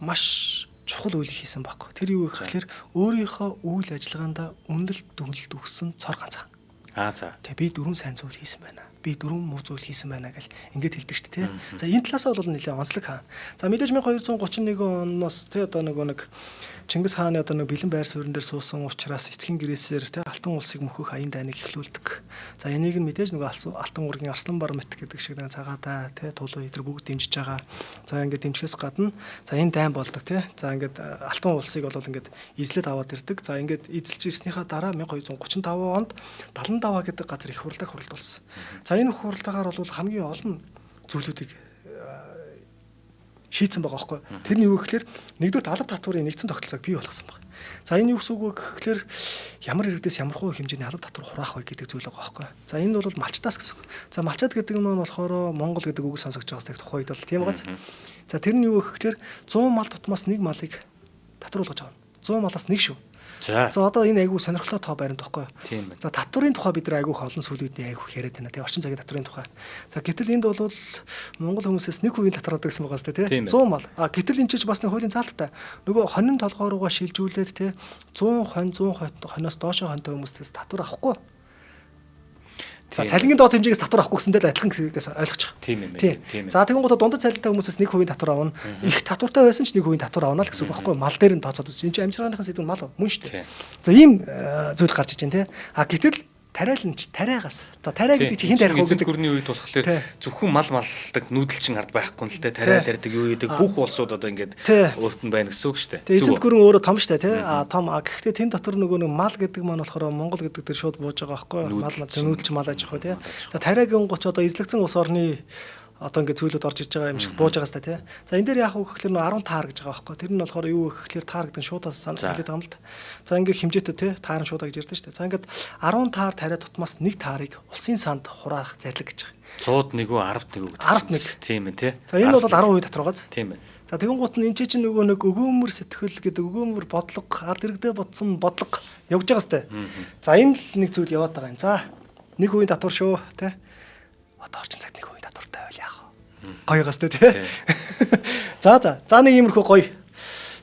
маш чухал үйл хийсэн баг. Тэр юу гэхээр өөрийнхөө үйл ажиллагаанд үнэлэлт дүнэлт өгсөн цор ганцхан. Аа за. Тэ би дөрвөн сайн зүйл хийсэн байна. Би дөрвөн муу зүйл хийсэн байна гэл ингээд хэлдэг шүү дээ, тэ. За энэ талаасаа бол нэлээд онцлог хаан. За мэдээж 1231 оноос тэ одоо нөгөө нэг Чингис хааны одоо нэг бэлэн байр суурин дээр суусан учраас эцгийн гэрээсээр тэ Алтан улсыг мөхөх аян дайныг эхлүүлдэг. За энийг нь мэдээж нөгөө Алтан уургийн Арсланбар мэт гэдэг шиг нэг цагаатай тэ тулуу эдэр бүгд дэмжиж байгаа. За ингээд дэмжихээс гадна за энэ дайн болдог тэ. За ингээд Алтан улсыг бол ингээд эзлээд аваад ирдэг. За ингээд эзэлж ирснийхаа дараа 1235 онд Далан даваа гэдэг газар их хурлаа хурлуулсан. За энэ хурлаагаар бол хамгийн олон зүйлүүдийг шийдсэн байгаа байхгүй. Тэр нь юу гэхээр нэгдүгээр алба татварын нэгдсэн тогтолцоог бий болгосон байна. За энэ юу гэсэн үг вэ гэхээр ямар иргэдээс ямар хуу хэмжээний алба татвар хураах вэ гэдэг зүйл байгаа байхгүй. За энэ бол малчтаас гэсэн үг. За малчаад гэдэг нь болохоор Монгол гэдэг үг сонсогдож байгаа тех тухайд бол тийм гоц. За тэр нь юу гэхээр 100 мал тутмаас нэг малыг татвар болгож авна. 100 малаас нэг шүү. За одоо энэ айгүй сонирхолтой тоо баримт баггүй. Тийм байна. За татварын тухай бид нар айгүй их олон сүүлийн үеийн айгүй их яриад байна тий орчин цагийн татварын тухай. За гэтэл энд бол Монгол хүмүүсээс 1% татвар авдаг гэсэн байгаа сте тий 100 мал. А гэтэл энэ ч бас нэг хуулийн заалттай. Нөгөө хонин толгой руугаа шилжүүлээд тий 100 хон 100 хоноос доошо хонтой хүмүүстээс татвар авахгүй. За цалингийн доод хэмжээгээс татвар авахгүй гэсэндээ л адилхан гэсээс ойлгочих. Тийм юм байна. Тийм. За тэгэн гутаа дундад цалинтай хүмүүсээс 1% татвар авна. Их татвартай байсан ч 1% татвар авна л гэсэн үг байхгүй. Мал дээр нь тооцоод үзсэн. Энд чинь амжиргааныхын сэдв нь мал мөн шүү дээ. За ийм зүйл гарч иж байна те. А гэтэл тариалан ч тариагаас. За тариа гэдэг чинь хэн тариах вэ гэдэг гүрний үед болохоор зөвхөн мал малдаг нүүдэлчин ард байхгүй л те. Тариа тарьдаг юу гэдэг бүх улсууд одоо ингээд өөрт нь байна гэсэн үг шүү дээ. Эзэнт гүрэн өөрөө том шүү дээ те. А том. А гэхдээ тэн дотор нөгөө нэг мал гэдэг маань болохоор Монгол гэдэг дээр шууд бууж байгаа байхгүй. Мал нүүдэлчин мал аж ахуй те. За тариагийн гоч одоо эзлэгдсэн улс орны одоо ингээд зүйлүүд орж иж байгаа юм шиг бууж байгаа сте тий. За энэ дээр яах вэ гэхлээр нөө 10 таар гэж байгаа байхгүй. Тэр нь болохоор юу вэ гэхлээр таар гэдэг нь шуудаас хэлээд байгаа юм л да. За ингээд хэмжээтэй тий таар нь шуудаа гэж ярьдэн шүү дээ. За ингээд 10 таар тариа тутмаас нэг таарыг улсын санд хураах зарлиг гэж байгаа. 101 үү 11 үү гэж. 11 тийм ээ тий. За энэ бол 10% татвар байгааз. Тийм ээ. За тэгэн гут нь энэ чинь нөгөө нэг өгөөмөр сэтгэл гэдэг өгөөмөр бодлого ард иргэдээ бодсон бодлого явж байгаа сте. За энэ л нэг зүйл яваад байгаа юм. За 1% татвар шүү тий. Одоо орчин цагт 1% татвартай байвал яах вэ? Гоё гас тий. За за. За нэг иймэрхүү гоё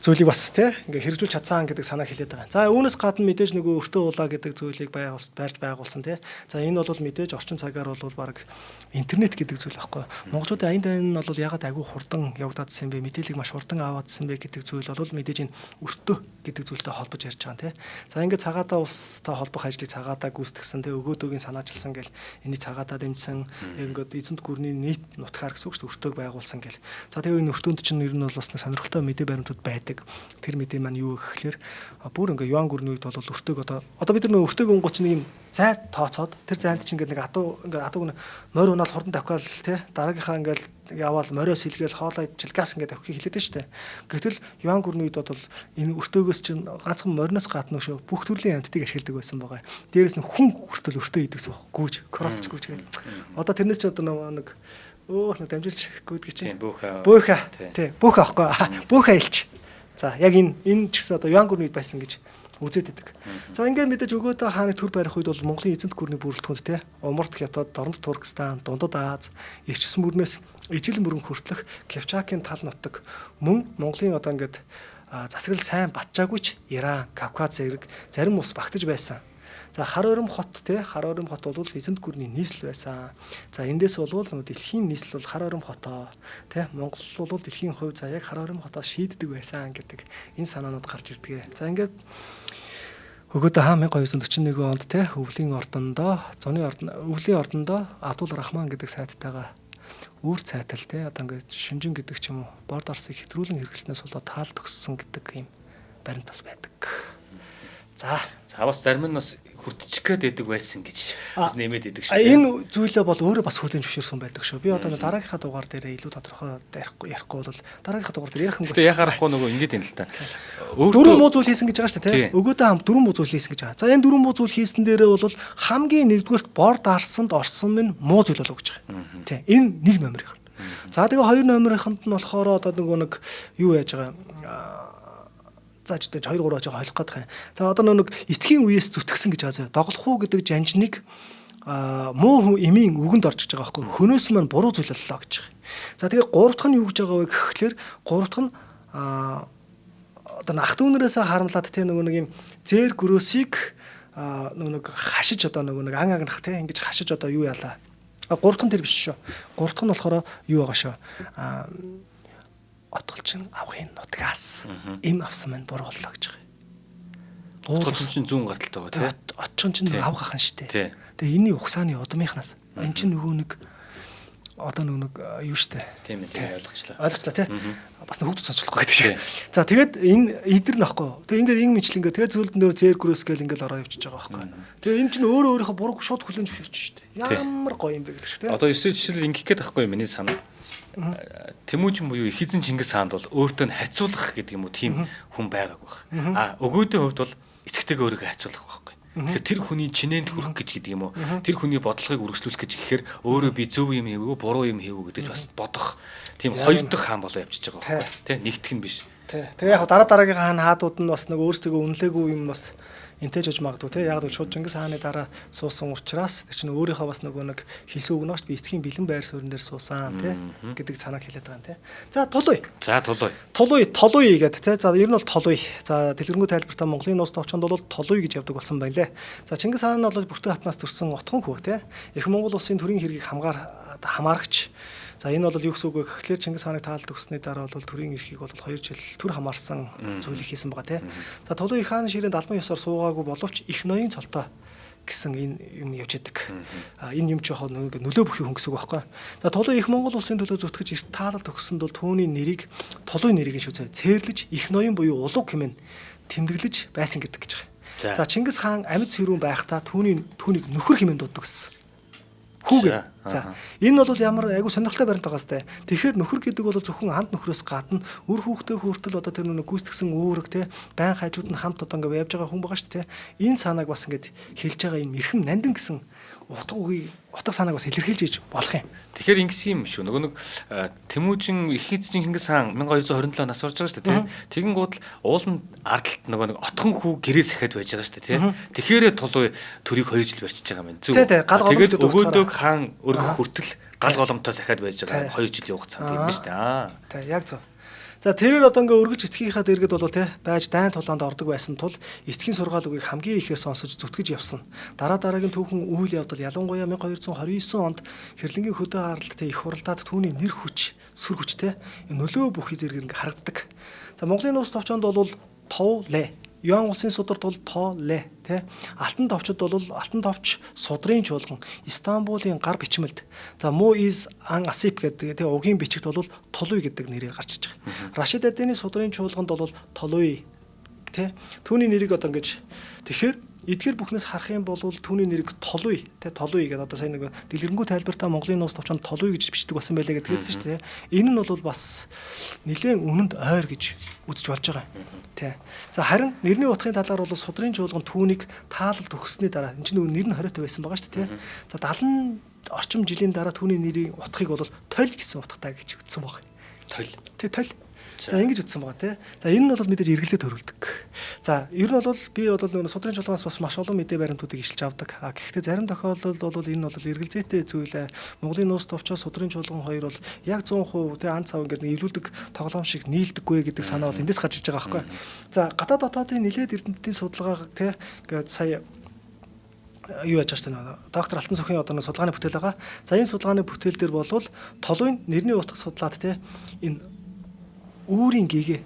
зүйлийг бас тий ингээ хэрэгжүүлж чадсан гэдэг санаа хэлээд байгаа. За үүнээс гадна мэдээж нөгөө өртөө улаа гэдэг зүйлийг байрж байгуулсан тий. За энэ бол мэдээж орчин цагаар бол баг интернет гэдэг зүйл байхгүй. Монголчуудын аян дайн нь бол ягаад айгүй хурдан явагдаадсан бэ? Мэдээллийг маш хурдан аваадсан бэ гэдэг зүйл бол мэдээж энэ өртөө гэдэг зүйлтэй холбож ярьж байгаа тий. За ингээд цагаатаа улстай холбох ажлыг цагаатаа гүйцэтгсэн тий өгөөдөөгийн санаачилсан гэл энийг цагаатаа дэмжсэн ингээд эзэнт гүрний нийт нутгаар гэсэн үг шүү дээ өртөөг байгуулсан гэл. За тэгээ энэ өртөөнд чинь ер нь бол бас нэг сонирхолтой мэдээ баримтууд байдаг. Тэр мэдээ маань юу гэхлээр бүр ингээ юан гүрний үед бол өртөөг одоо бид нар өртөөг өнгөч нэг юм зай тооцоод тэр зайд чинь ингээ нэг адуу ингээ адууг морь унаал хурдан давхиал тий дараагийнхаа ингээл яваал морио сэлгээл хоолоо идчихэл газ ингээ давхийг хэлээд нь штэ. Гэтэл юан гүрний үед бол энэ өртөөгөөс чинь ганцхан мориноос гадна шүү бүх төрлийн амьтдыг ашигладаг байсан байгаа. Дээрээс нь хүн хүртэл өртөө идэгсэн баг. Гүүж, кросч гүүж гэл. Одоо тэрнээс ч одоо нэг нэг дамжуулж гүйдэг чинь. Бөөхө. Тий, бөөхө аахгүй. Бөөхө айлч. За яг энэ ч гэсэн одоо юан гүрний үед байсан гэж үзээд байдаг. За ингээд мэдээж өгөөдөө хааны төр барих үед бол Монголын эзэнт гүрний бүрэлдэхүүнд те Умард Хятад, Дорнод Туркстан, Дундад Аз, Ирчсэн мөрнөөс ижил мөрөн хүртэлх Кавчакийн тал нутаг мөн Монголын одоо ингээд засаглал сайн батжаагүй ч Иран, Кавказ зэрэг зарим улс багтаж байсан. За хар өрөм хот те хар өрөм хот бол эзэнт гүрний нийслэл байсан. За эндээс бол нөгөө дэлхийн нийслэл бол хар өрөм хотоо те Монгол бол дэлхийн хувь заяаг хар өрөм хотоос шийддэг байсан гэдэг энэ санаанууд гарч ирдэг. За ингээд өгөөдөө хаан 1241 онд те өвлийн ордондоо зуны ордон өвлийн ордондоо Абдул Рахман гэдэг сайттайгаа үр цайтал те одоо ингээд шинжин гэдэг ч юм уу борд арсыг хэтрүүлэн хэрэглэснээс болоод таал төгссөн гэдэг юм баримт бас байдаг. За. За бас зарим нь бас хүртчих гээд байдаг байсан гэж бас нэмээд идэг шүү. Энэ зүйлээ бол өөрөө бас хүлээн зөвшөөрсөн байдаг шүү. Би одоо дараагийнхаа дугаар дээр илүү тодорхой ярихгүй бол дараагийнхаа дугаар дээр ярих юм. Гэтэ яхаарахгүй нөгөө ингэж юм л та. Дөрвөн муу зүйл хийсэн гэж байгаа шүү дээ, тий. Өгөөдөө хам дөрвөн муу зүйл хийсэн гэж байгаа. За энэ дөрвөн муу зүйл хийсэн дээрээ бол хамгийн нэгдүгээрт бор дарсанд орсон нь муу зүйл болов гэж байгаа. Тий. Энэ нэг номерийнх нь. За тэгээ хоёр номерынханд нь болохоор одоо нөгөө нэг юу яаж байгаа зааж дэж 2 3 жоо холих гээд байгаа юм. За одоо нэг эцгийн үеэс зүтгэсэн гэж байгаа зөө. Доголох уу гэдэг жанжныг муу хүн эмийн үгэнд орж иж байгаа байхгүй. Хөнөөс маань буруу зүйл боллоо гэж байгаа. За тэгээ гурав дахь нь юу гэж байгаа вэ гэхлээр гурав дахь нь одоо ах дүүнэрээсээ харамлаад те нөгөө нэг юм зээр гөрөөсийг нөгөө нэг хашиж одоо нөгөө нэг ан агнах те ингэж хашиж одоо юу яалаа. Гурав дахь нь тэр биш шүү. Гурав дахь нь болохоор юу байгаа шүү. Отголчин авахын нутгаас эм авсан маань буруу боллоо гэж байгаа. Отголчин чинь зүүн гарталтай байгаа тий. Отчин чинь авах ах нь шүү дээ. Тэгээ энэний угсааны удмынхнаас эн чинь нөгөө нэг одоо нөгөө нэг юу штэ. Тийм ээ, тийм ойлгочлаа. Ойлгочлаа тий. Бас нэг хүүхдүүд сонсчлохгүй гэдэг шиг. За тэгээд энэ эдэр нөхгүй. Тэгээ ингээд ингэ мэтлэн ингээд тэгээд зүйлдэн дээр зээр гөрөөс гээл ингээд ороо явчихж байгаа байхгүй. Тэгээ энэ чинь өөрөө өөрийнхөө бурууг шууд хүлэн зөвшөөрч штэ. Ямар гоё юм бэ гэдэг шиг тий. Одоо 9 жишээл ингэх гээд байхгүй миний санаа. Тэмүүжин буюу их эзэн Чингис хаанд бол өөртөө нь харьцуулах гэдэг юм уу тийм хүн байгаагүй байх. А өгөөдийн хувьд бол эцэгтэйгээ өөрийгөө харьцуулах байхгүй. Тэгэхээр тэр хүний чинээнд хүрэх гэж гэдэг юм уу? Тэр хүний бодлогыг үргэлжлүүлэх гэж гэхээр өөрөө би зөв юм хийвгүй буруу юм хийвгүй гэдэг бас бодох тийм хоёр дахь хаан болоо явчихж байгаа байхгүй. Тэ нэгтгэх нь биш. Тэ. Тэгээ яг дараа дараагийн хаан хаадууд нь бас нэг өөрсдөө үнэлээгүй юм бас энтэж гэж магадгүй те. Яг л шууд Чингис хааны дараа суусан учраас тэр чинь өөрийнхөө бас нөгөө нэг хэлсэн үг нөөш би эцгийн бэлэн байр суурин дээр суусан те гэдэг санааг хэлээд байгаа юм те. За Тулуй. За Тулуй. Тулуй, Толуй гэдэг те. За ер нь бол Толуй. За дэлгэрэнгүй тайлбартаа Монголын нууц товчонд бол Толуй гэж явдаг болсон байна лээ. За Чингис хаан нь бол Бүртэн хатнаас төрсэн отхон хүү те. Их Монгол улсын төрийн хэргийг хамаарагч. За энэ бол юу гэсэн үг вэ гэхлээр Чингис хааныг таалд өгсөний дараа бол төрийн эрхийг бол 2 жил төр хамаарсан зүйлийг хийсэн байгаа тий. За Тулуй их хаан ширээнд албан ёсоор суугаагүй боловч их ноён цолтой гэсэн энэ юм явж идэг. Энэ юм чи яг нөлөө бүхий хүн гэсэн үг байхгүй. За Тулуй их Монгол улсын төлөө зүтгэж эрт таалал төгсөнд бол түүний нэрийг Тулуй нэрийг нь шүү цээрлэж их ноён буюу улуг хэмээн тэмдэглэж байсан гэдэг гэж байгаа. За Чингис хаан амьд сэрүүн байхдаа түүнийг нөхөр хэмээн дууддаг гэсэн. Хүүгээ. За энэ бол ямар айгу сонирхолтой баримт байгаа сте. Тэгэхээр нөхөр гэдэг бол зөвхөн анд нөхрөөс гадна үр хүүхдээ хүртэл одоо тэр нэг гүйцэтгсэн үүрэг те байн хажууд нь хамт одоо ингээд явж байгаа хүн байгаа шүү дээ. Энэ санааг бас ингээд хэлж байгаа юм эрхэм нандин гэсэн утга үгийг утга санааг бас илэрхийлж иж болох юм. Тэгэхээр ингэсэн юм шүү. Нөгөө нэг Тэмүүжин их эзэн Чингис хаан 1227 нас орж байгаа шүү дээ, тий. Тэгэн гутал уулын ардалт нөгөө нэг отхон хүү гэрээ сахиад байж байгаа шүү дээ, тий. Тэгэхээр Тулуй төрийг 2 жил барьчихж байгаа юм. Зөв. Тэгээд өгөөдөг хаан өргөх хүртэл гал голомтой сахиад байж байгаа 2 жилийн хугацаанд юм байна шүү дээ. Тий, яг зөв. За тэрээр одоо ингээ өргөж эцгийнхаа дэргэд бол те байж дайн тулаанд ордог байсан тул эцгийн сургаал үгийг хамгийн ихээр сонсож зүтгэж явсан. Дараа дараагийн түүхэн үйл явдал ялангуяа 1229 онд Хэрлэнгийн хөдөө харалт те их хуралдаад түүний нэр хүч, сүр хүч те нөлөө бүхий зэрэг ингээ харагддаг. За Монголын нууц товчоонд бол тов лэ. Юан улсын сударт бол то лэ тэ. Алтан товчод бол алтан товч судрын чуулган Истанбулын гар бичмэлд. За Му из ан Асип гэдэг тэ угийн бичигт бол Толуй гэдэг нэрээр гарч иж байгаа. Рашид Адины судрын чуулганд бол Толуй тэ. Түүний нэрийг одоо ингэж тэгэхээр эдгээр бүхнээс харах юм бол түүний нэрийг Толуй тэ Толуй гэдэг одоо сайн нэг дэлгэрэнгүй тайлбартаа Монголын нууц товчонд Толуй гэж бичдэг болсон байлаа гэдгээдсэн шүү дээ. Энэ нь бол бас нэлээд үнэнд ойр гэж үзэж болж байгаа юм. Тэ. За харин нэрний утгын талаар бол судрын чуулган түүнийг таалал төгссөний дараа энэ чинь нэр нь 20 байсан байгаа шүү дээ. За 70 орчим жилийн дараа түүний нэрийн утгыг бол толь гэсэн утгатай гэж үзсэн байгаа. Толь. Тэ толь. За ингэж утсан байгаа тий. За энэ нь бол мэдээж эргэлзээ төрүүлдэг. За ер нь бол би бол нөгөө судрын чуулганаас бас маш олон мэдээ баримтуудыг ишилж авдаг. А гэхдээ зарим тохиолдолд бол энэ бол эргэлзээтэй зүйл. Монголын нууц товчоо судрын чуулган хоёр бол яг 100% тий ан цав ингээд эвлүүлдэг тоглоом шиг нийлдэггүй гэдэг санаа бол эндээс гарч иж байгаа байхгүй. За гадаад дотоодын нэлээд эрдэмтдийн судалгааг тий ингээд сая юу яаж байгаа шүү дээ. Доктор Алтан Сүхийн одоо нэг судалгааны бүтээл байгаа. За энэ судалгааны бүтээл дээр бол Толуйн нэрний утга судлаад тий энэ үүрийн гэгээ,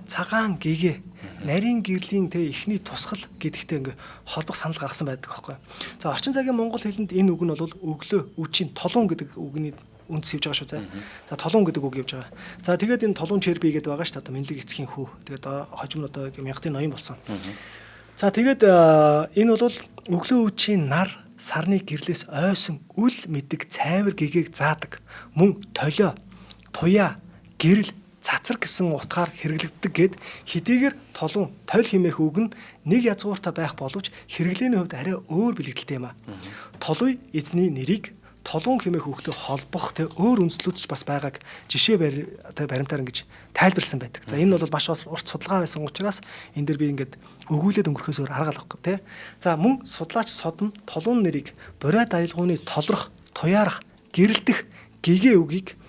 цагаан гэгээ, нарийн гэрлийн тэ эхний тусгал гэдэгтэй ингээ холбох санал гаргасан байдаг аахгүй. За орчин цагийн монгол хэлэнд энэ үг нь бол өглөө, үчин, толуун гэдэг үгний үндэс явж байгаа шүү заа. За толуун гэдэг үг явж байгаа. За тэгээд энэ толуун черби гэдэг байгаа шүү дээ. Одоо Мэнлэг эцгийн хүү. Тэгээд хожим нь одоо мянгатын ноён болсон. За тэгээд энэ бол өглөө үеийн нар сарны гэрлээс ойсон үл мэдэг цайвар гэгээг заадаг. Мөн толио, туяа, гэрэл, цацар гэсэн утгаар хэрэглэгддэг гэд хэдийгээр толон толь хэмээх үг нь нэг язгууртай байх боловч хэрэглээний хувьд арай өөр бэлэгдэлтэй юм а. Толуй эзний нэрийг толон хэмээх үгтэй холбох тэ өөр үндслүүд ч бас байгааг жишээ баримтаар ингэж тайлбарлсан байдаг. За энэ бол маш урт судалгаа байсан учраас энэ дэр би ингээд өгүүлээд өнгөрөхөөс өөр арга алахгүй тэ. За мөн судлаач содон толон нэрийг борой даялгууны толрох, туяарах, гэрэлтэх гэгээ үгийг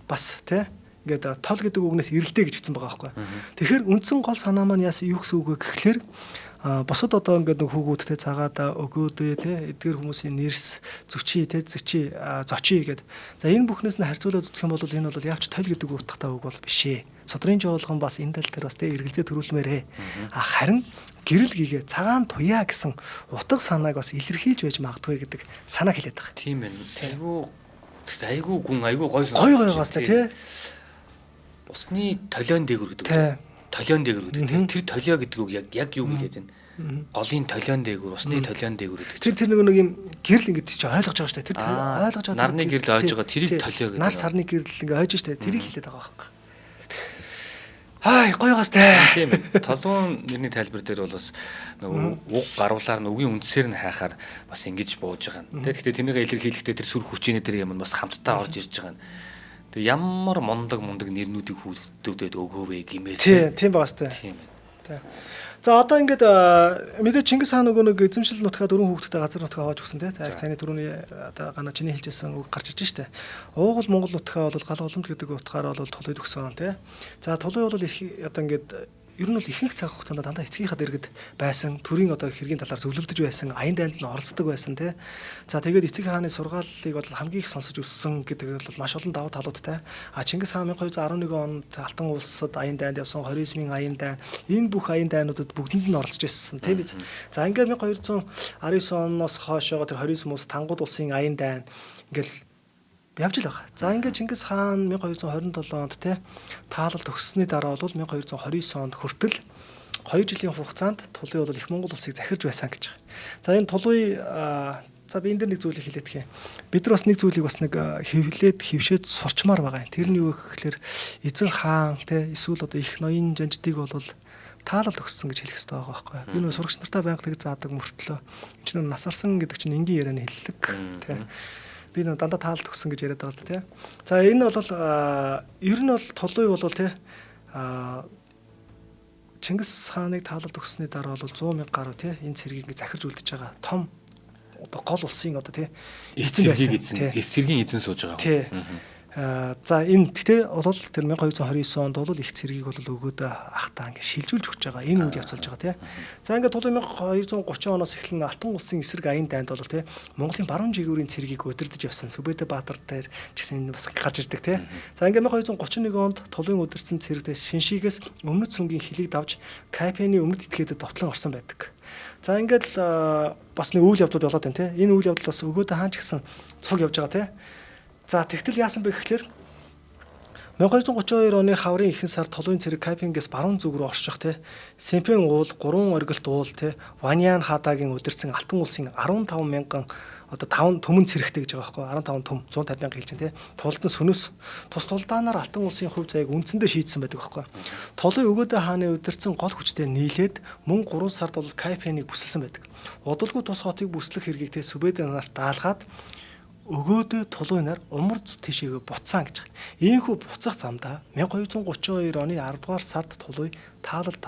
бас тэ ингээд тол гэдэг үгнээс эрэлтэй гэж бичсэн байгаа байхгүй. Тэгэхээр үндсэн гол санаа маань яасан юу гэсэн үг вэ гэхлээр бусад одоо ингээд нэг хүүгүүдтэй цагаада өгөөдөө те эдгээр хүмүүсийн нэрс зүчи те зүчи зочи гэд. За энэ бүхнээс нь харьцуулаад үзэх юм бол энэ бол явч толь гэдэг утгатай үг бол биш ээ. Содрын жуулган бас энэ тал дээр бас те эргэлзээ төрүүлмээрээ. А харин гэрэл гэгээ цагаан туяа гэсэн утга санааг бас илэрхийлж байж магадгүй гэдэг санаа хэлээд байгаа. Тийм байна. Айгуу айгуу гүн айгуу гой гой гойгоос те. Усны толион дээгүр гэдэг. Толион дээгүр гэдэг. Тэр толио гэдэг үг яг юу хэлээд байна? Голын толион дээгүр, усны толион дээгүр гэдэг. Тэр нөгөө нэг юм гэрэл ингэж чи ойлгож байгаа шүү дээ. Тэр ойлгож байгаа. Нарны гэрэл ойж байгаа тэрийг толио гэдэг. Нар сарны гэрэл ингээ ойж шүү дээ. Тэрийг хэлээд байгаа байхгүй. Хай, гойгоос те. Тийм ээ. Толгуун нэрний тайлбар дээр бол бас нөгөө уг гаруулаар нь үгийн үндсээр нь хайхаар бас ингэж бууж байгаа юм. Тэгэхдээ тэрнийгээ илэрхийлэхдээ тэр сүр хүчээний тэр юм нь бас хамтдаа орж ирж байгаа юм. Тэг ямар мундаг нэрнүүдийг хүүхдүүдэд өгөөв гэмээр. Тийм байгаас те. Тийм ээ. За одоо ингээд мэдээ Чингис хаан нөгөө нэг эзэмшил нутгаа дөрвөн хүүхдтэй газар нутгаа хавааж өгсөн те. Яг цааны түрүүний одоо гана чиний хэлжсэн үг гарч иж штэ. Уугуул Монгол нутгаа бол гал уламт гэдэг утгаар бол тулыг өгсөн те. За тулыг бол их одоо ингээд ер нь бол ихэнх цаг хугацаанд дандаа эцгийнхаа дэргэд байсан, төрийн одоо хэргийн талаар зөвлөлдөж байсан, аян дайнд нь оролцдог байсан тий. За тэгээд эцэг хааны сургааллыг бол хамгийн их сонсож өссөн гэдэг бол маш олон давуу талуудтай. А Чингис хаан 1211 онд Алтан улсад аян дайнд явсан, Хорезмийн аян дайн, энэ бүх аян дайнуудад бүгдэнд нь оролцож ирсэн тий биз. За ингээд 1219 оноос хойшоогоо тэр Хорезм улс, Тангууд улсын аян дайн ингээл явж л байгаа. За ингээд Чингис хаан 1227 онд те таалал төгссөний дараа бол 1229 онд хүртэл 2 жилийн хугацаанд Тулуй бол их Монгол улсыг захирж байсан гэж байгаа. За энэ Тулуй за би энэ дэр нэг зүйлийг хэлээд гэх юм. Бид нар бас нэг зүйлийг бас нэг хэвлээд хөвшөөд сурчмаар байгаа юм. Тэр нь юу гэхээр эзэн хаан те эсвэл одоо их ноён жанждыг бол таалал төгссөн гэж хэлэх хэрэгтэй байгаа байхгүй. Би нөө сурагч нартаа байнга тэг заадаг мөртлөө энэ чинь нас арсан гэдэг чинь энгийн ярианы хэллэг те. Би нөө дандаа таалал төгссөн гэж яриад байгаа л да тий. За энэ бол ер нь бол Тулуй бол тий Чингис хааныг таалал төгссөний дараа бол 100 мянга гаруй тий энэ цэргийг ингэ захирж үлдэж байгаа том одоо гол улсын одоо тий эзэн байсан. Эцэргийн эзэн сууж байгаа. Тий. За энэ гэхдээ бол тэр 1229 онд бол их цэргийг бол өгөөд ахтаа ингэ шилжүүлж өгч байгаа. Энэ үйл явц болж байгаа тий. За ингээд тулуй 1230 оноос эхлэн Алтан улсын эсрэг аян дайнд бол тий Монголын баруун жигүүрийн цэргийг удирдах явсан. Сүбэдэ Баатар дээр ч гэсэн энэ бас гарч ирдэг тий. За ингээд 1231 онд тулуйн удирдсан цэрэгтэй Шиншигээс өмнөд сүнгийн хилийг давж Кайпены өмнөд этгээдэд довтлон орсон байдаг. За ингээд л бас нэг үйл явдлууд болоод байна тий. Энэ үйл явдал бас өгөөд хаан ч гэсэн цуг явж байгаа тий. За тэгтэл яасан бэ гэхлээр 1232 оны хаврын ихэнх сар Тулуйн цэрэг Кайпингээс баруун зүг рүү орших те Симпен уул, 3 оргилт уул те Ванян хадагийн удирдсан Алтан улсын 15 мянган одоо 5 түмэн цэрэгтэй гэж байгаа байхгүй 15 түм 150 мянга хэлж байна те тулдан сүнэс тус тулдаанаар Алтан улсын хувь заяаг үндсэндээ шийдсэн байдаг байхгүй. Тулуй Өгөөдөө хааны удирдсан гол хүчтэй нийлээд мөн 3 сард бол Кайпенийг бүсэлсэн байдаг. Удалгүй тус хотыг бүслэх хэргийг те Сүбэдэ нарт даалгаад Өгөөдөө Тулуй нар умар тийшээгээ буцаан гэж. Ийхүү буцах замдаа 1232 оны 10 дугаар сард Тулуй таалал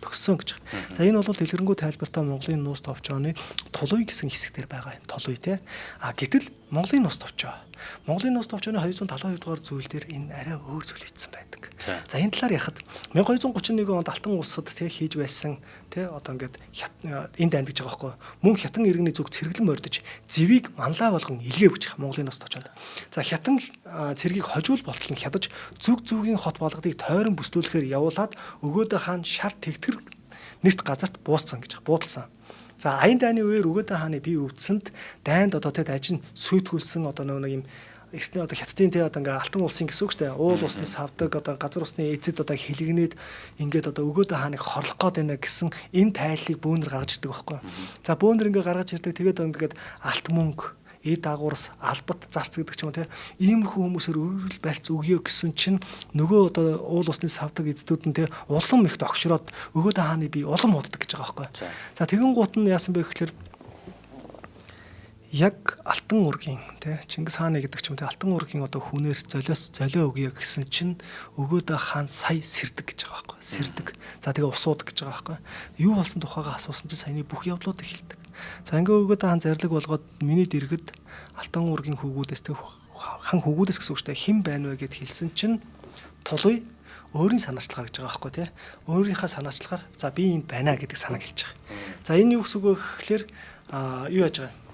төгссөн гэж. За энэ бол дэлгэрэнгүй тайлбартай Монголын нууц товчооны Тулуй гэсэн хэсэг дээр байгаа юм. Тулуй те. А гэтэл Монголын нууц товчоо. Монголын нууц товчооны 272 дугаар зүйл дээр энэ арай өөр зүйл бичсэн байдаг. За энэ талаар ярихад 1231 онд Алтан улсад те хийж байсан те одоо ингээд энд дайнд гэж байгаа байхгүй. Мөн хятан иргэний зүг цэргэлэн мордож зэвийг манлай болгон илгээв гэж Монголын нууц товчоонд. За хятан цэргийг хожуул болтол нь хядаж зүг зүгийн хот болгодыг тойрон бүслүүлэхээр явуулаад Өгөөдөө хаан шар тэгтгэр нэгт газарт бууцсан гэж буудалсан. За аян дайны үеэр Өгөөдөө хааны бие өвдсөнд дайнд одоо тэ дажин сүйтгүүлсэн одоо нэг юм Эртний одоо хятадын те одоо ингээ алтан улсын гэсэн үг шүү дээ. Уул усны савдаг одоо газар усны эцэд одоо хилэгнээд ингээд одоо Өгөөдөө хааныг хорлох гээд байна гэсэн энэ тайллыг бөөнөр гаргаж ирдэг байхгүй. За бөөнөр ингээ гаргаж ирдэг. Тэгээд ингээд алт мөнгө, эд агуурс, албат зарц гэдэг ч юм уу те. Иймэрхүү хүмүүсээр өргөл барьц өгье гэсэн чинь нөгөө одоо уул усны савдаг эздүүд нь те улам их догшроод Өгөөдөө хааны бие улам уддаг гэж байгаа байхгүй. За тэгэн гут нь яасан бэ гэхэлэр яг алтан ургийн тий Чингис хааны гэдэг ч юм тий алтан ургийн одоо хүнээр золиос золио өгье гэсэн чинь Өгөөдөө хаан сая сэрдэг гэж байгаа байхгүй. Сэрдэг. За тэгээ усуудаг гэж байгаа байхгүй. Юу болсон тухайгаа асуусан чинь саяны бүх явдлуудыг хэлдэг. За ингээ Өгөөдөө хаан зарлиг болгоод миний дэргэд алтан ургийн хүүгүүдээс тэг хан хүүгүүдээс гэсэн үг шүү дээ хэн байна вэ гэд хэлсэн чинь Тулуй өөрийн санаачлагаар гэж байгаа байхгүй тий. Өөрийнхөө санаачлагаар за би энд байна гэдэг санааг хэлж байгаа. За энэ юу гэсэн үг вэ гэхлээр юу яаж байгаа юм?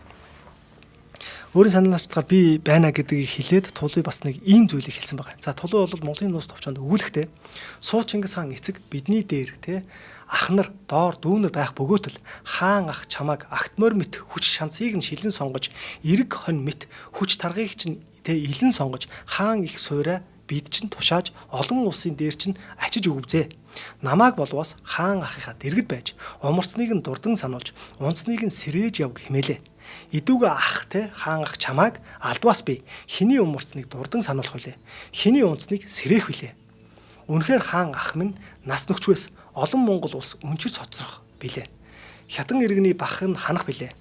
Өөрийн санаачлагаар би байна гэдгийг хэлээд Тулуй бас нэг ийм зүйлийг хэлсэн байгаа. За Тулуй бол Монголын нууц товчоонд өгүүлэхтэй Суу Чингис хаан эцэг бидний дээр тий ах нар доор дүүнер байх бөгөөтөл хаан ах чамааг агтмор мэт хүч шанцыг нь шилэн сонгож эрг хонь мэт хүч таргыг чинь тий илэн сонгож хаан их суурай бид чинь тушааж олон улсын дээр чинь ачиж өгвзээ. Намааг болвоос хаан ахыхаа дэргэд байж умарцныг нь дурдан сануулж унцныг нь сэрээж яв хэмээлээ. Идүүгээ ах те хаан ах чамааг алдваас би хиний умарцныг дурдан сануулах вүлээ. Хиний унцныг сэрээх вүлээ. Үнэхээр хаан ах минь нас нөхчвэс олон Монгол улс өнчир цоцрох билээ. Хятан иргэний бах нь ханах билээ.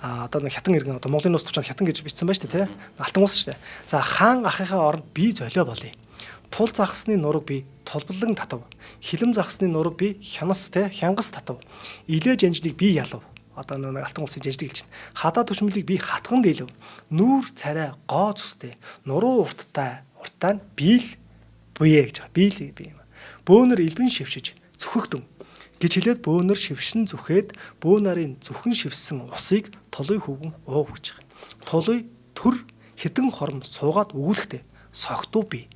А одоо нэг хятан иргэн одоо Монголын нууц товчоонд хятан гэж бичсэн байна шүү дээ тий. Алтан улс шүү дээ. За хаан ахыхаа оронд би золио болъё. Тул загсны нураг би тулблан татав. Хилэм загсны нураг би хянас те хянгас татав. Илээ жанжныг би ялав. Одоо нэг алтан улсын жанжныг хэлж байна. Хадаа түшмэлийг би хатган дийлв. Нүүр царай гоо зүстэй. Нуруу урттай уртаа нь биел буе гэж байгаа. Биел би юм. Бөөнөр элбэн шившиж зүхэгдэн гэж хэлээд бөөнөр шившин зүхээд бөө нарын зүхэн шивсэн усыг Тулуй хөвгөн уув гэж байгаа. Тулуй төр хідэн хором суугаад өгүүлэхтэй согтуу би.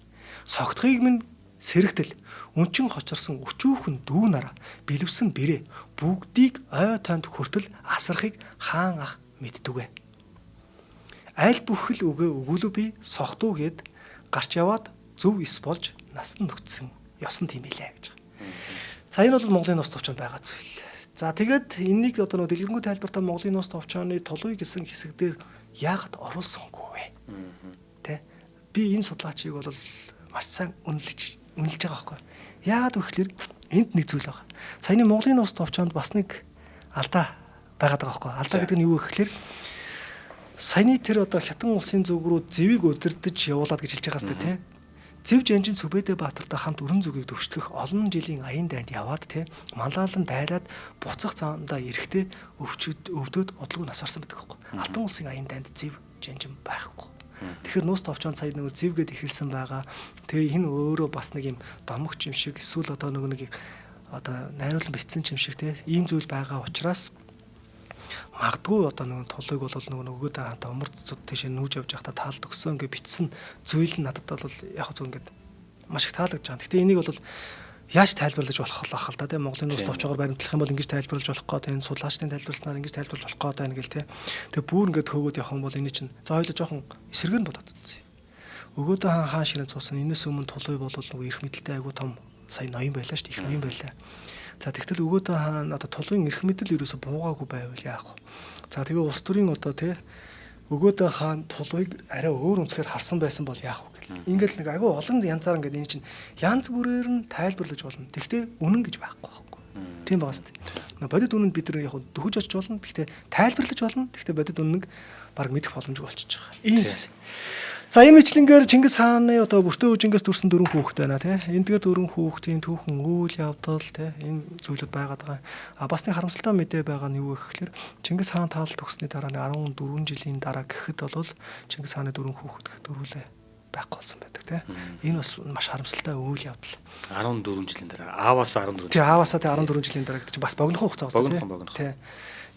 Согтхыг минь сэрэгтэл өнчин хочорсон өчүүхэн дүү нараа бэлэвсэн бэрээ бүгдийг ой тойнд хүртэл асрахыг хаан ах мэддүгэ. Аль бүхэл үгээ өгүүлв би согтуу гэд гарч яваад зөв ис болж насан нүгдсэн ёсон тийм билээ гэж. За энэ бол Монголын нууц товчоонд байгаа зүйл. За тэгээд энэнийг одоо нөгөө дэлгэрэнгүй тайлбартаа Монголын нууц товчооны Тулуй гэсэн хэсэг дээр яагаад оруулсангүй вэ? Тэ? Би энэ судлаачийг бол маш сайн үнэлж байгаа байхгүй. Яагаад вэ гэхээр энд нэг зүйл байгаа. Саяны Монголын нууц товчоонд бас нэг алдаа байгаад байгаа байхгүй. Алдаа гэдэг нь юу вэ гэхээр саяны тэр одоо хятан улсын зүг рүү зэвийг удирдах явуулаад гэж хэлж байгаа сте тэ. Зэв жанжин Сүбэдэ Баатартай хамт өрн зүгийг төвшдөх олон жилийн аян дайнд яваад тэ малаалан дайлаад буцах замдаа эрэхтэй өвдөд удалгүй нас барсан байдаг байхгүй. Алтан улсын аян дайнд зэв жанжин байхгүй. Тэгэхээр нууц товчоонд сая нөгөө зэв гэд эхэлсэн байгаа. Тэгээ энэ өөрөө бас нэг юм домогч юм шиг эсвэл одоо нөгөө нэг одоо найруулан бичсэн юм шиг те ийм зүйл байгаа учраас магадгүй одоо нөгөө Тулуйг бол нөгөө Өгөөдөө хаантай умард цуд тийшээ нүүж явж байхдаа таалд өгсөн гэж бичсэн зүйл нь надад бол яг зөв ингээд маш их таалагдж байгаа. Гэхдээ энийг бол яаж тайлбарлаж болох вэ хэл та тийм Монголын нууц товчоогоор баримтлах юм бол ингэж тайлбарлаж болох гээд энэ судлаачдын тайлбарласнаар ингэж тайлбарлаж болох гээд байна гэл те. Тэгээ бүр ингээд хөөгөөд явах юм бол энэ чинь за хоёулаа жоохон эсэргээр нь бодоод үзье. Өгөөдөө хаан хаан ширээн цуусан энэс өмнө Тулуй бол нөгөө эрх мэдэлтэй айгуу том сая ноён байлаа шүү дээ. Их ноён байлаа. За тэгтэл Өгөөдөө хаан одоо Тулуйн эрх мэдэл ерөөсө буугаагүй байвал яах вэ? За тэгээ улс төрийн одоо тий Өгөөдөө хаан Тулуйг арай өөр өнцгөр харсан байсан бол яах вэ гэл. Ингээл нэг айгүй олон янзаар ингээд энэ чинь янз бүрээр нь тайлбарлаж болно. Тэгтээ үнэн гэж байхгүй байхгүй. Тийм байгаа сте. Бодит үнэнд бид нар яг дөхөж очиж болно. Тэгтээ тайлбарлаж болно. Тэгтээ бодит үнэнг баг мэдэх боломжгүй болчихж байгаа. Ийм зүйл. За энэ мэтлэнгээр Чингис хааны одоо бүртөө үжингээс төрсэн дөрвөн хүүхэд байна тий. Эндгээр дөрвөн хүүхдийн түүхэн үйл явдал тий энэ зүйлүүд байгаад байгаа. А бас нэг харамсалтай мэдээ байгаа нь юу вэ гэхээр Чингис хаан таалал төгссөний дараа 14 жилийн дараа гэхэд бол Чингис хааны дөрвөн хүүхэд гэх дөрвөлээ байхгүй болсон байдаг тий. Энэ бас маш харамсалтай үйл явдал. 14 жилийн дараа ааваасаа 14. Тий ааваасаа тий 14 жилийн дараа гэдэг чинь бас богинохон хугацаа байна тий.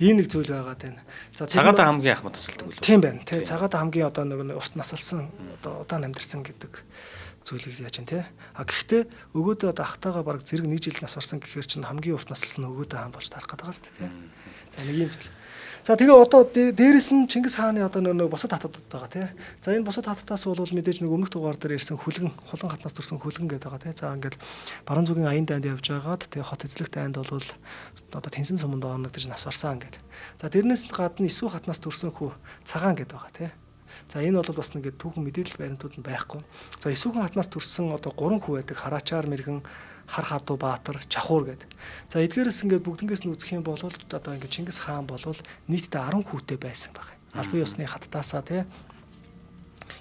Ийм нэг зүйл байгаад байна. За цагаатаа хамгийн анх насалдаг үлээ. Тийм байна. Тэ цагаатаа хамгийн одоо нэг урт насалсан одоо удаан амьдарсан гэдэг зүйлийг яаж юм те. А гэхдээ Өгөөдөө одоо ахтайгаа бараг зэрэг нэг жил нас барсан гэхээр чинь хамгийн урт насалсан Өгөөдөө хаан болж тарах гэдэг байгаа сте те. За нэг ийм зүйл. За тэгээ одоо дээрэс нь Чингис хааны одоо нэг бусад хатууд байгаа тий. За энэ бусад хаттаас бол мэдээж нэг өмнөх дугаар дээр ирсэн хүлгэн, хулан хатнаас төрсэн хүлгэн гэдэг байгаа тий. За ингээд баруун зүгийн аян дайнд явж байгаад тий хот эзлэх дайнд бол одоо Тэнсэн суманд оногдож нас барсан гэдэг. За тэрнээс гадна Исүү хатнаас төрсэн хүү Цагаан гэдэг байгаа тий. За энэ бол бас нэг түүхэн мэдээлэл баримтууд нь байхгүй. За Исүүхэн хатнаас төрсэн одоо 3 хүү байдаг. Хараачаар мэрэгэн, Хар хадуу Баатар, Чахуур гэдэг. За эдгээрээс ингээд бүгднгээс нь үзэх юм бол одоо ингээд Чингис хаан бол нийтдээ 10 хүүтэй байсан баг. Албан ёсны хаттаасаа тий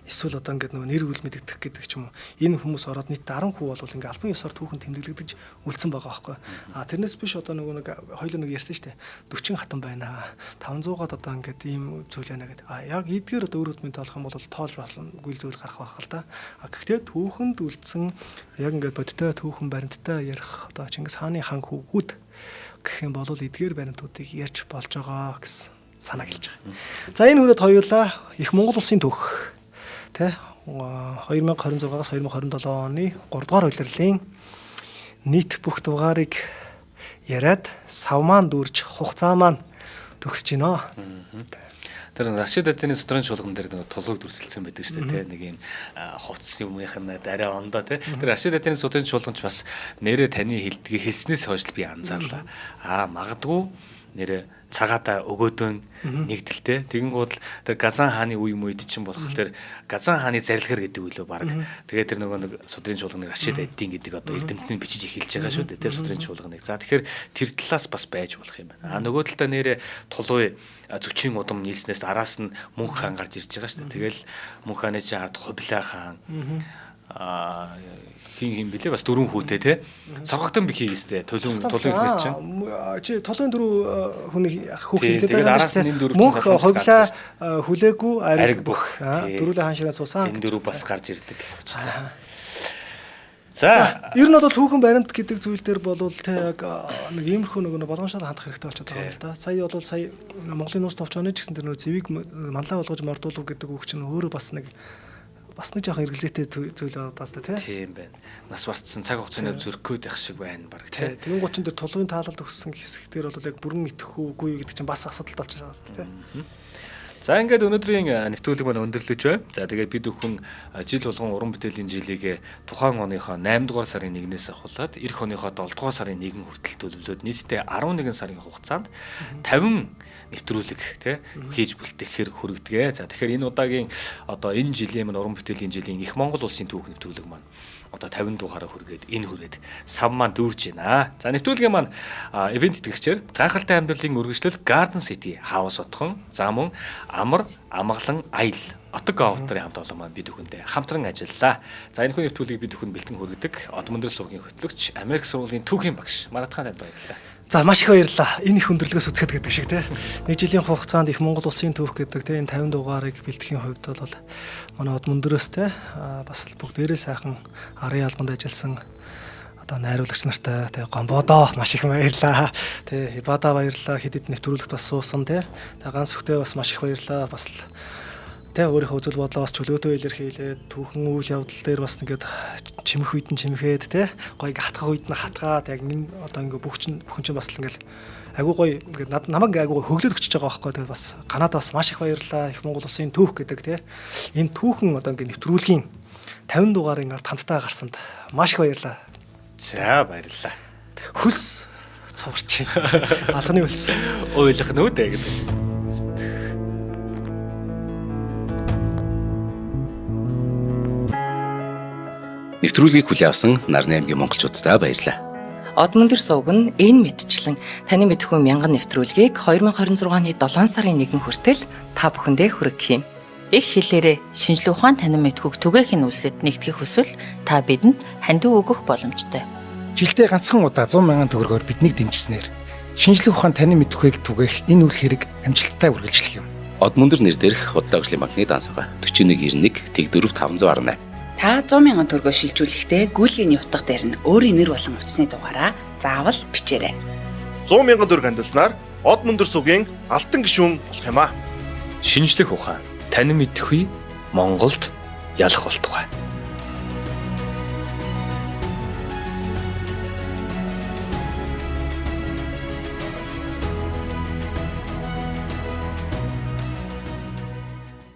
эсвэл одоо ингээд нөгөө нэр үл мэдэгдэх гэдэг ч юм уу. Энэ хүмүүс ороод нийтдээ 10 хүү бол ингээд албан ёсоор түүхэн тэмдэглэгдэж үлдсэн байгаа байхгүй. А тэрнээс биш одоо нөгөө нэг хоёул нэг ярьсан шүү дээ. 40 хатан байна. 500-аад одоо ингээд ийм зүйл байна гэдэг. А яг эдгээр одоо өөр үдмийн тоолох юм бол тоолж болохгүй зүйл гарах байх л та. А гэхдээ түүхэнд үлдсэн яг ингээд бодиттой түүхэн баримттай ярих одоо Чингис хааны хан хүүгүүд гэх юм бол эдгээр баримтуудыг ярьж болж байгаа гэсэн санааг хэлж байгаа. За энэ хүрээд хоёулаа их Монгол улсын түүх тэ 2026-аас 2027 оны 3 дугаар улирлын нийт бүх дугаарыг яриад сав маань дүүрж хугацаа маань төгсөж байна. Тэр Рашид Адины судрын чуулган дээр нэг тулууг дүрсэлсэн байдаг шүү дээ, тэ нэг юм хувцас юмынх нь арай ондоо тэ. Тэр Рашид Адины судрын чуулганч бас нэрээ таны хэлдгийг хэлснээс хойш л би анзаарлаа. Аа магадгүй нэрээ цагаатаа өгөөдөн нэгдэлтэй. Тэгэн гол тэр Газан хааны үе мүйд чинь болох тэр Газан хааны зарилгар гэдэг үлээ баг. Тэгээд тэр нөгөө нэг судрын чуулганыг Рашид Аддин гэдэг одоо эрдэмтний бичиж эхэлж байгаа шүү дээ, тэ судрын чуулганыг. За тэгэхээр тэр талаас бас байж болох юм байна. А нөгөө талдаа нэрээ тулуй зөчийн удам нийлснээс араас нь Мөнх хаан гарч ирж байгаа шүү дээ. Тэгэл Мөнх хааны чинь ард Хубилай хаан хин хин блэ бас дөрвөн хүүтэй те. Соргогтон бихий гэстэй тулун тулун ихнэр чинь. Чи тулун дөрөв хүний хүүхд хэлээд байгаа. Тэгээд араас нь энэ дөрөв чинь Хубилай хүлээгүй ариг бүх дөрвөлээ хаан ширээ суусан. Энэ дөрөв бас гарч ирдэг хүчлээ. За ер нь бол түүхэн баримт гэдэг зүйл дээр бол те яг нэг иймэрхүү нэг болгоомжтой хандах хэрэгтэй болчиход байгаа юм л да. Сая бол сая Монголын нууц товчооны ч гэсэн тэр нөө зэвийг манлай болгож мордуулав гэдэг үг чинь өөрөө бас нэг жоохон эргэлзээтэй зүйл байгаа даа тий. Тийм байна. Нас барцсан цаг хугацааны зөрөх гээд байх шиг байна баг тий. Тэгэн гучин дээр тулуун таалалд өгсөн хэсэг дээр бол яг бүрэн итгэх үгүй гэдэг чинь бас асуудал болж байгаа тий. За ингээд өнөөдрийн нэвтрүүлэг маань өндөрлөж байна. За тэгээд бид бүхэн жил болгон уран бүтээлийн жилийг тухайн оныхоо 8 дугаар сарын 1-ээс ахуулаад эх оныхоо 7 дугаар сарын 1 хүртэл төлөвлөөд нийтдээ 11 сарын хугацаанд 50 нэвтрүүлэг тий хийж бүлтгэхээр хүргэдэг. За тэгэхээр энэ удаагийн одоо энэ жилийн маань уран бүтээлийн жилийн их Монгол улсын түүх нэвтрүүлэг маань одоо 50 дугаараа хүргээд энэ хүрээд сав маань дүүрж байна. За нэвтрүүлгийн маань ивент итгэгчээр гайхалтай амьдралын үргэлжлэл Garden City House отхон за мөн амар амгалан аял Отог авторын хамт олон маань бид бүхэндээ хамтран ажиллалаа. За энэ хүн нэвтрүүлгийг бид бүхэн бэлтгэн хүргэдэг Одмөндөр сувгийн хөтлөгч Америк сургуулийн түүхийн багш Марат хаан танд баярлалаа. За маш их баярлалаа. Энэ их өндөрлөгөөс үзэхэд гэдэг шиг тий. Нэг жилийн хугацаанд их Монгол улсын түүх гэдэг тий энэ 50 дугаарыг бэлтгэхийн хувьд бол манай Одмөндөрөөс тий бас л бүгдээрээ сайхан арын албанд ажилласан одоо найруулагч нартай тий Гомбодоо маш их баярлалаа. Тий Хибада баярлалаа. Хэд хэд нэвтрүүлэгт бас суусан тий. Тэгээ ганц сүхтэй бас маш их баярлалаа. Бас л тэ өөрийнхөө үзэл бодлоо бас чөлөөтэй илэрхийлээд түүхэн үйл явдал дээр бас ингээд чимэх үед нь чимэхэд тэ гоё ингээ хатгах үед нь хатгаад яг энэ одоо ингээ бүх чинь бүхэн чинь бас л ингээл айгуу гоё ингээд над намайг ингээ айгуу гоё хөглөд өчөж байгаа байхгүй. Тэгээд бас Канада бас маш их баярлалаа. Их Монгол улсын түүх гэдэг тэ энэ түүхэн одоо ингээ нэвтрүүлгийн 50 дугаарын ард хамтдаа гарсанд маш их баярлалаа. За баярлалаа. Хөлс цоврч. Алганы хөлс. Уйлах нүү дээ гэдэг шиг. Нэвтрүүлгийг хүлээн авсан Нарны аймгийн монголчууддаа баярлалаа. Одмөндөр сувг нь энэ мэтчлэн таны мэдхүү мянган нэвтрүүлгийг 2026 оны 7 сарын 1 хүртэл та бүхэндээ хүргэх юм. Их хэлээрээ шинжлэх ухаан танин мэдхүйг түгээхийн үлсэд нэгтгэх хүсвэл та бидэнд хандив өгөх боломжтой. Жилдээ ганцхан удаа 100 мянган төгрөгөөр биднийг дэмжснээр шинжлэх ухаан танин мэдхүйг түгээх энэ үйл хэрэг амжилттай үргэлжлэх юм. Одмөндөр нэр дээрх Худалдаа хөгжлийн банкны данс байгаа. 4191 Тэгдөрөв 518. Та 100 мянган төгрөгөөр шилжүүлэхдээ гүйлгээний утга дээр нь өөрийн нэр болон утасны дугаараа заавал бичээрэй. 100 мянган төгрөг хандилснаар Одмөндөр сувгийн алтан гишүүн болох юм аа. Шинжлэх ухаан танин мэдхүй Монголд ялах болтугай.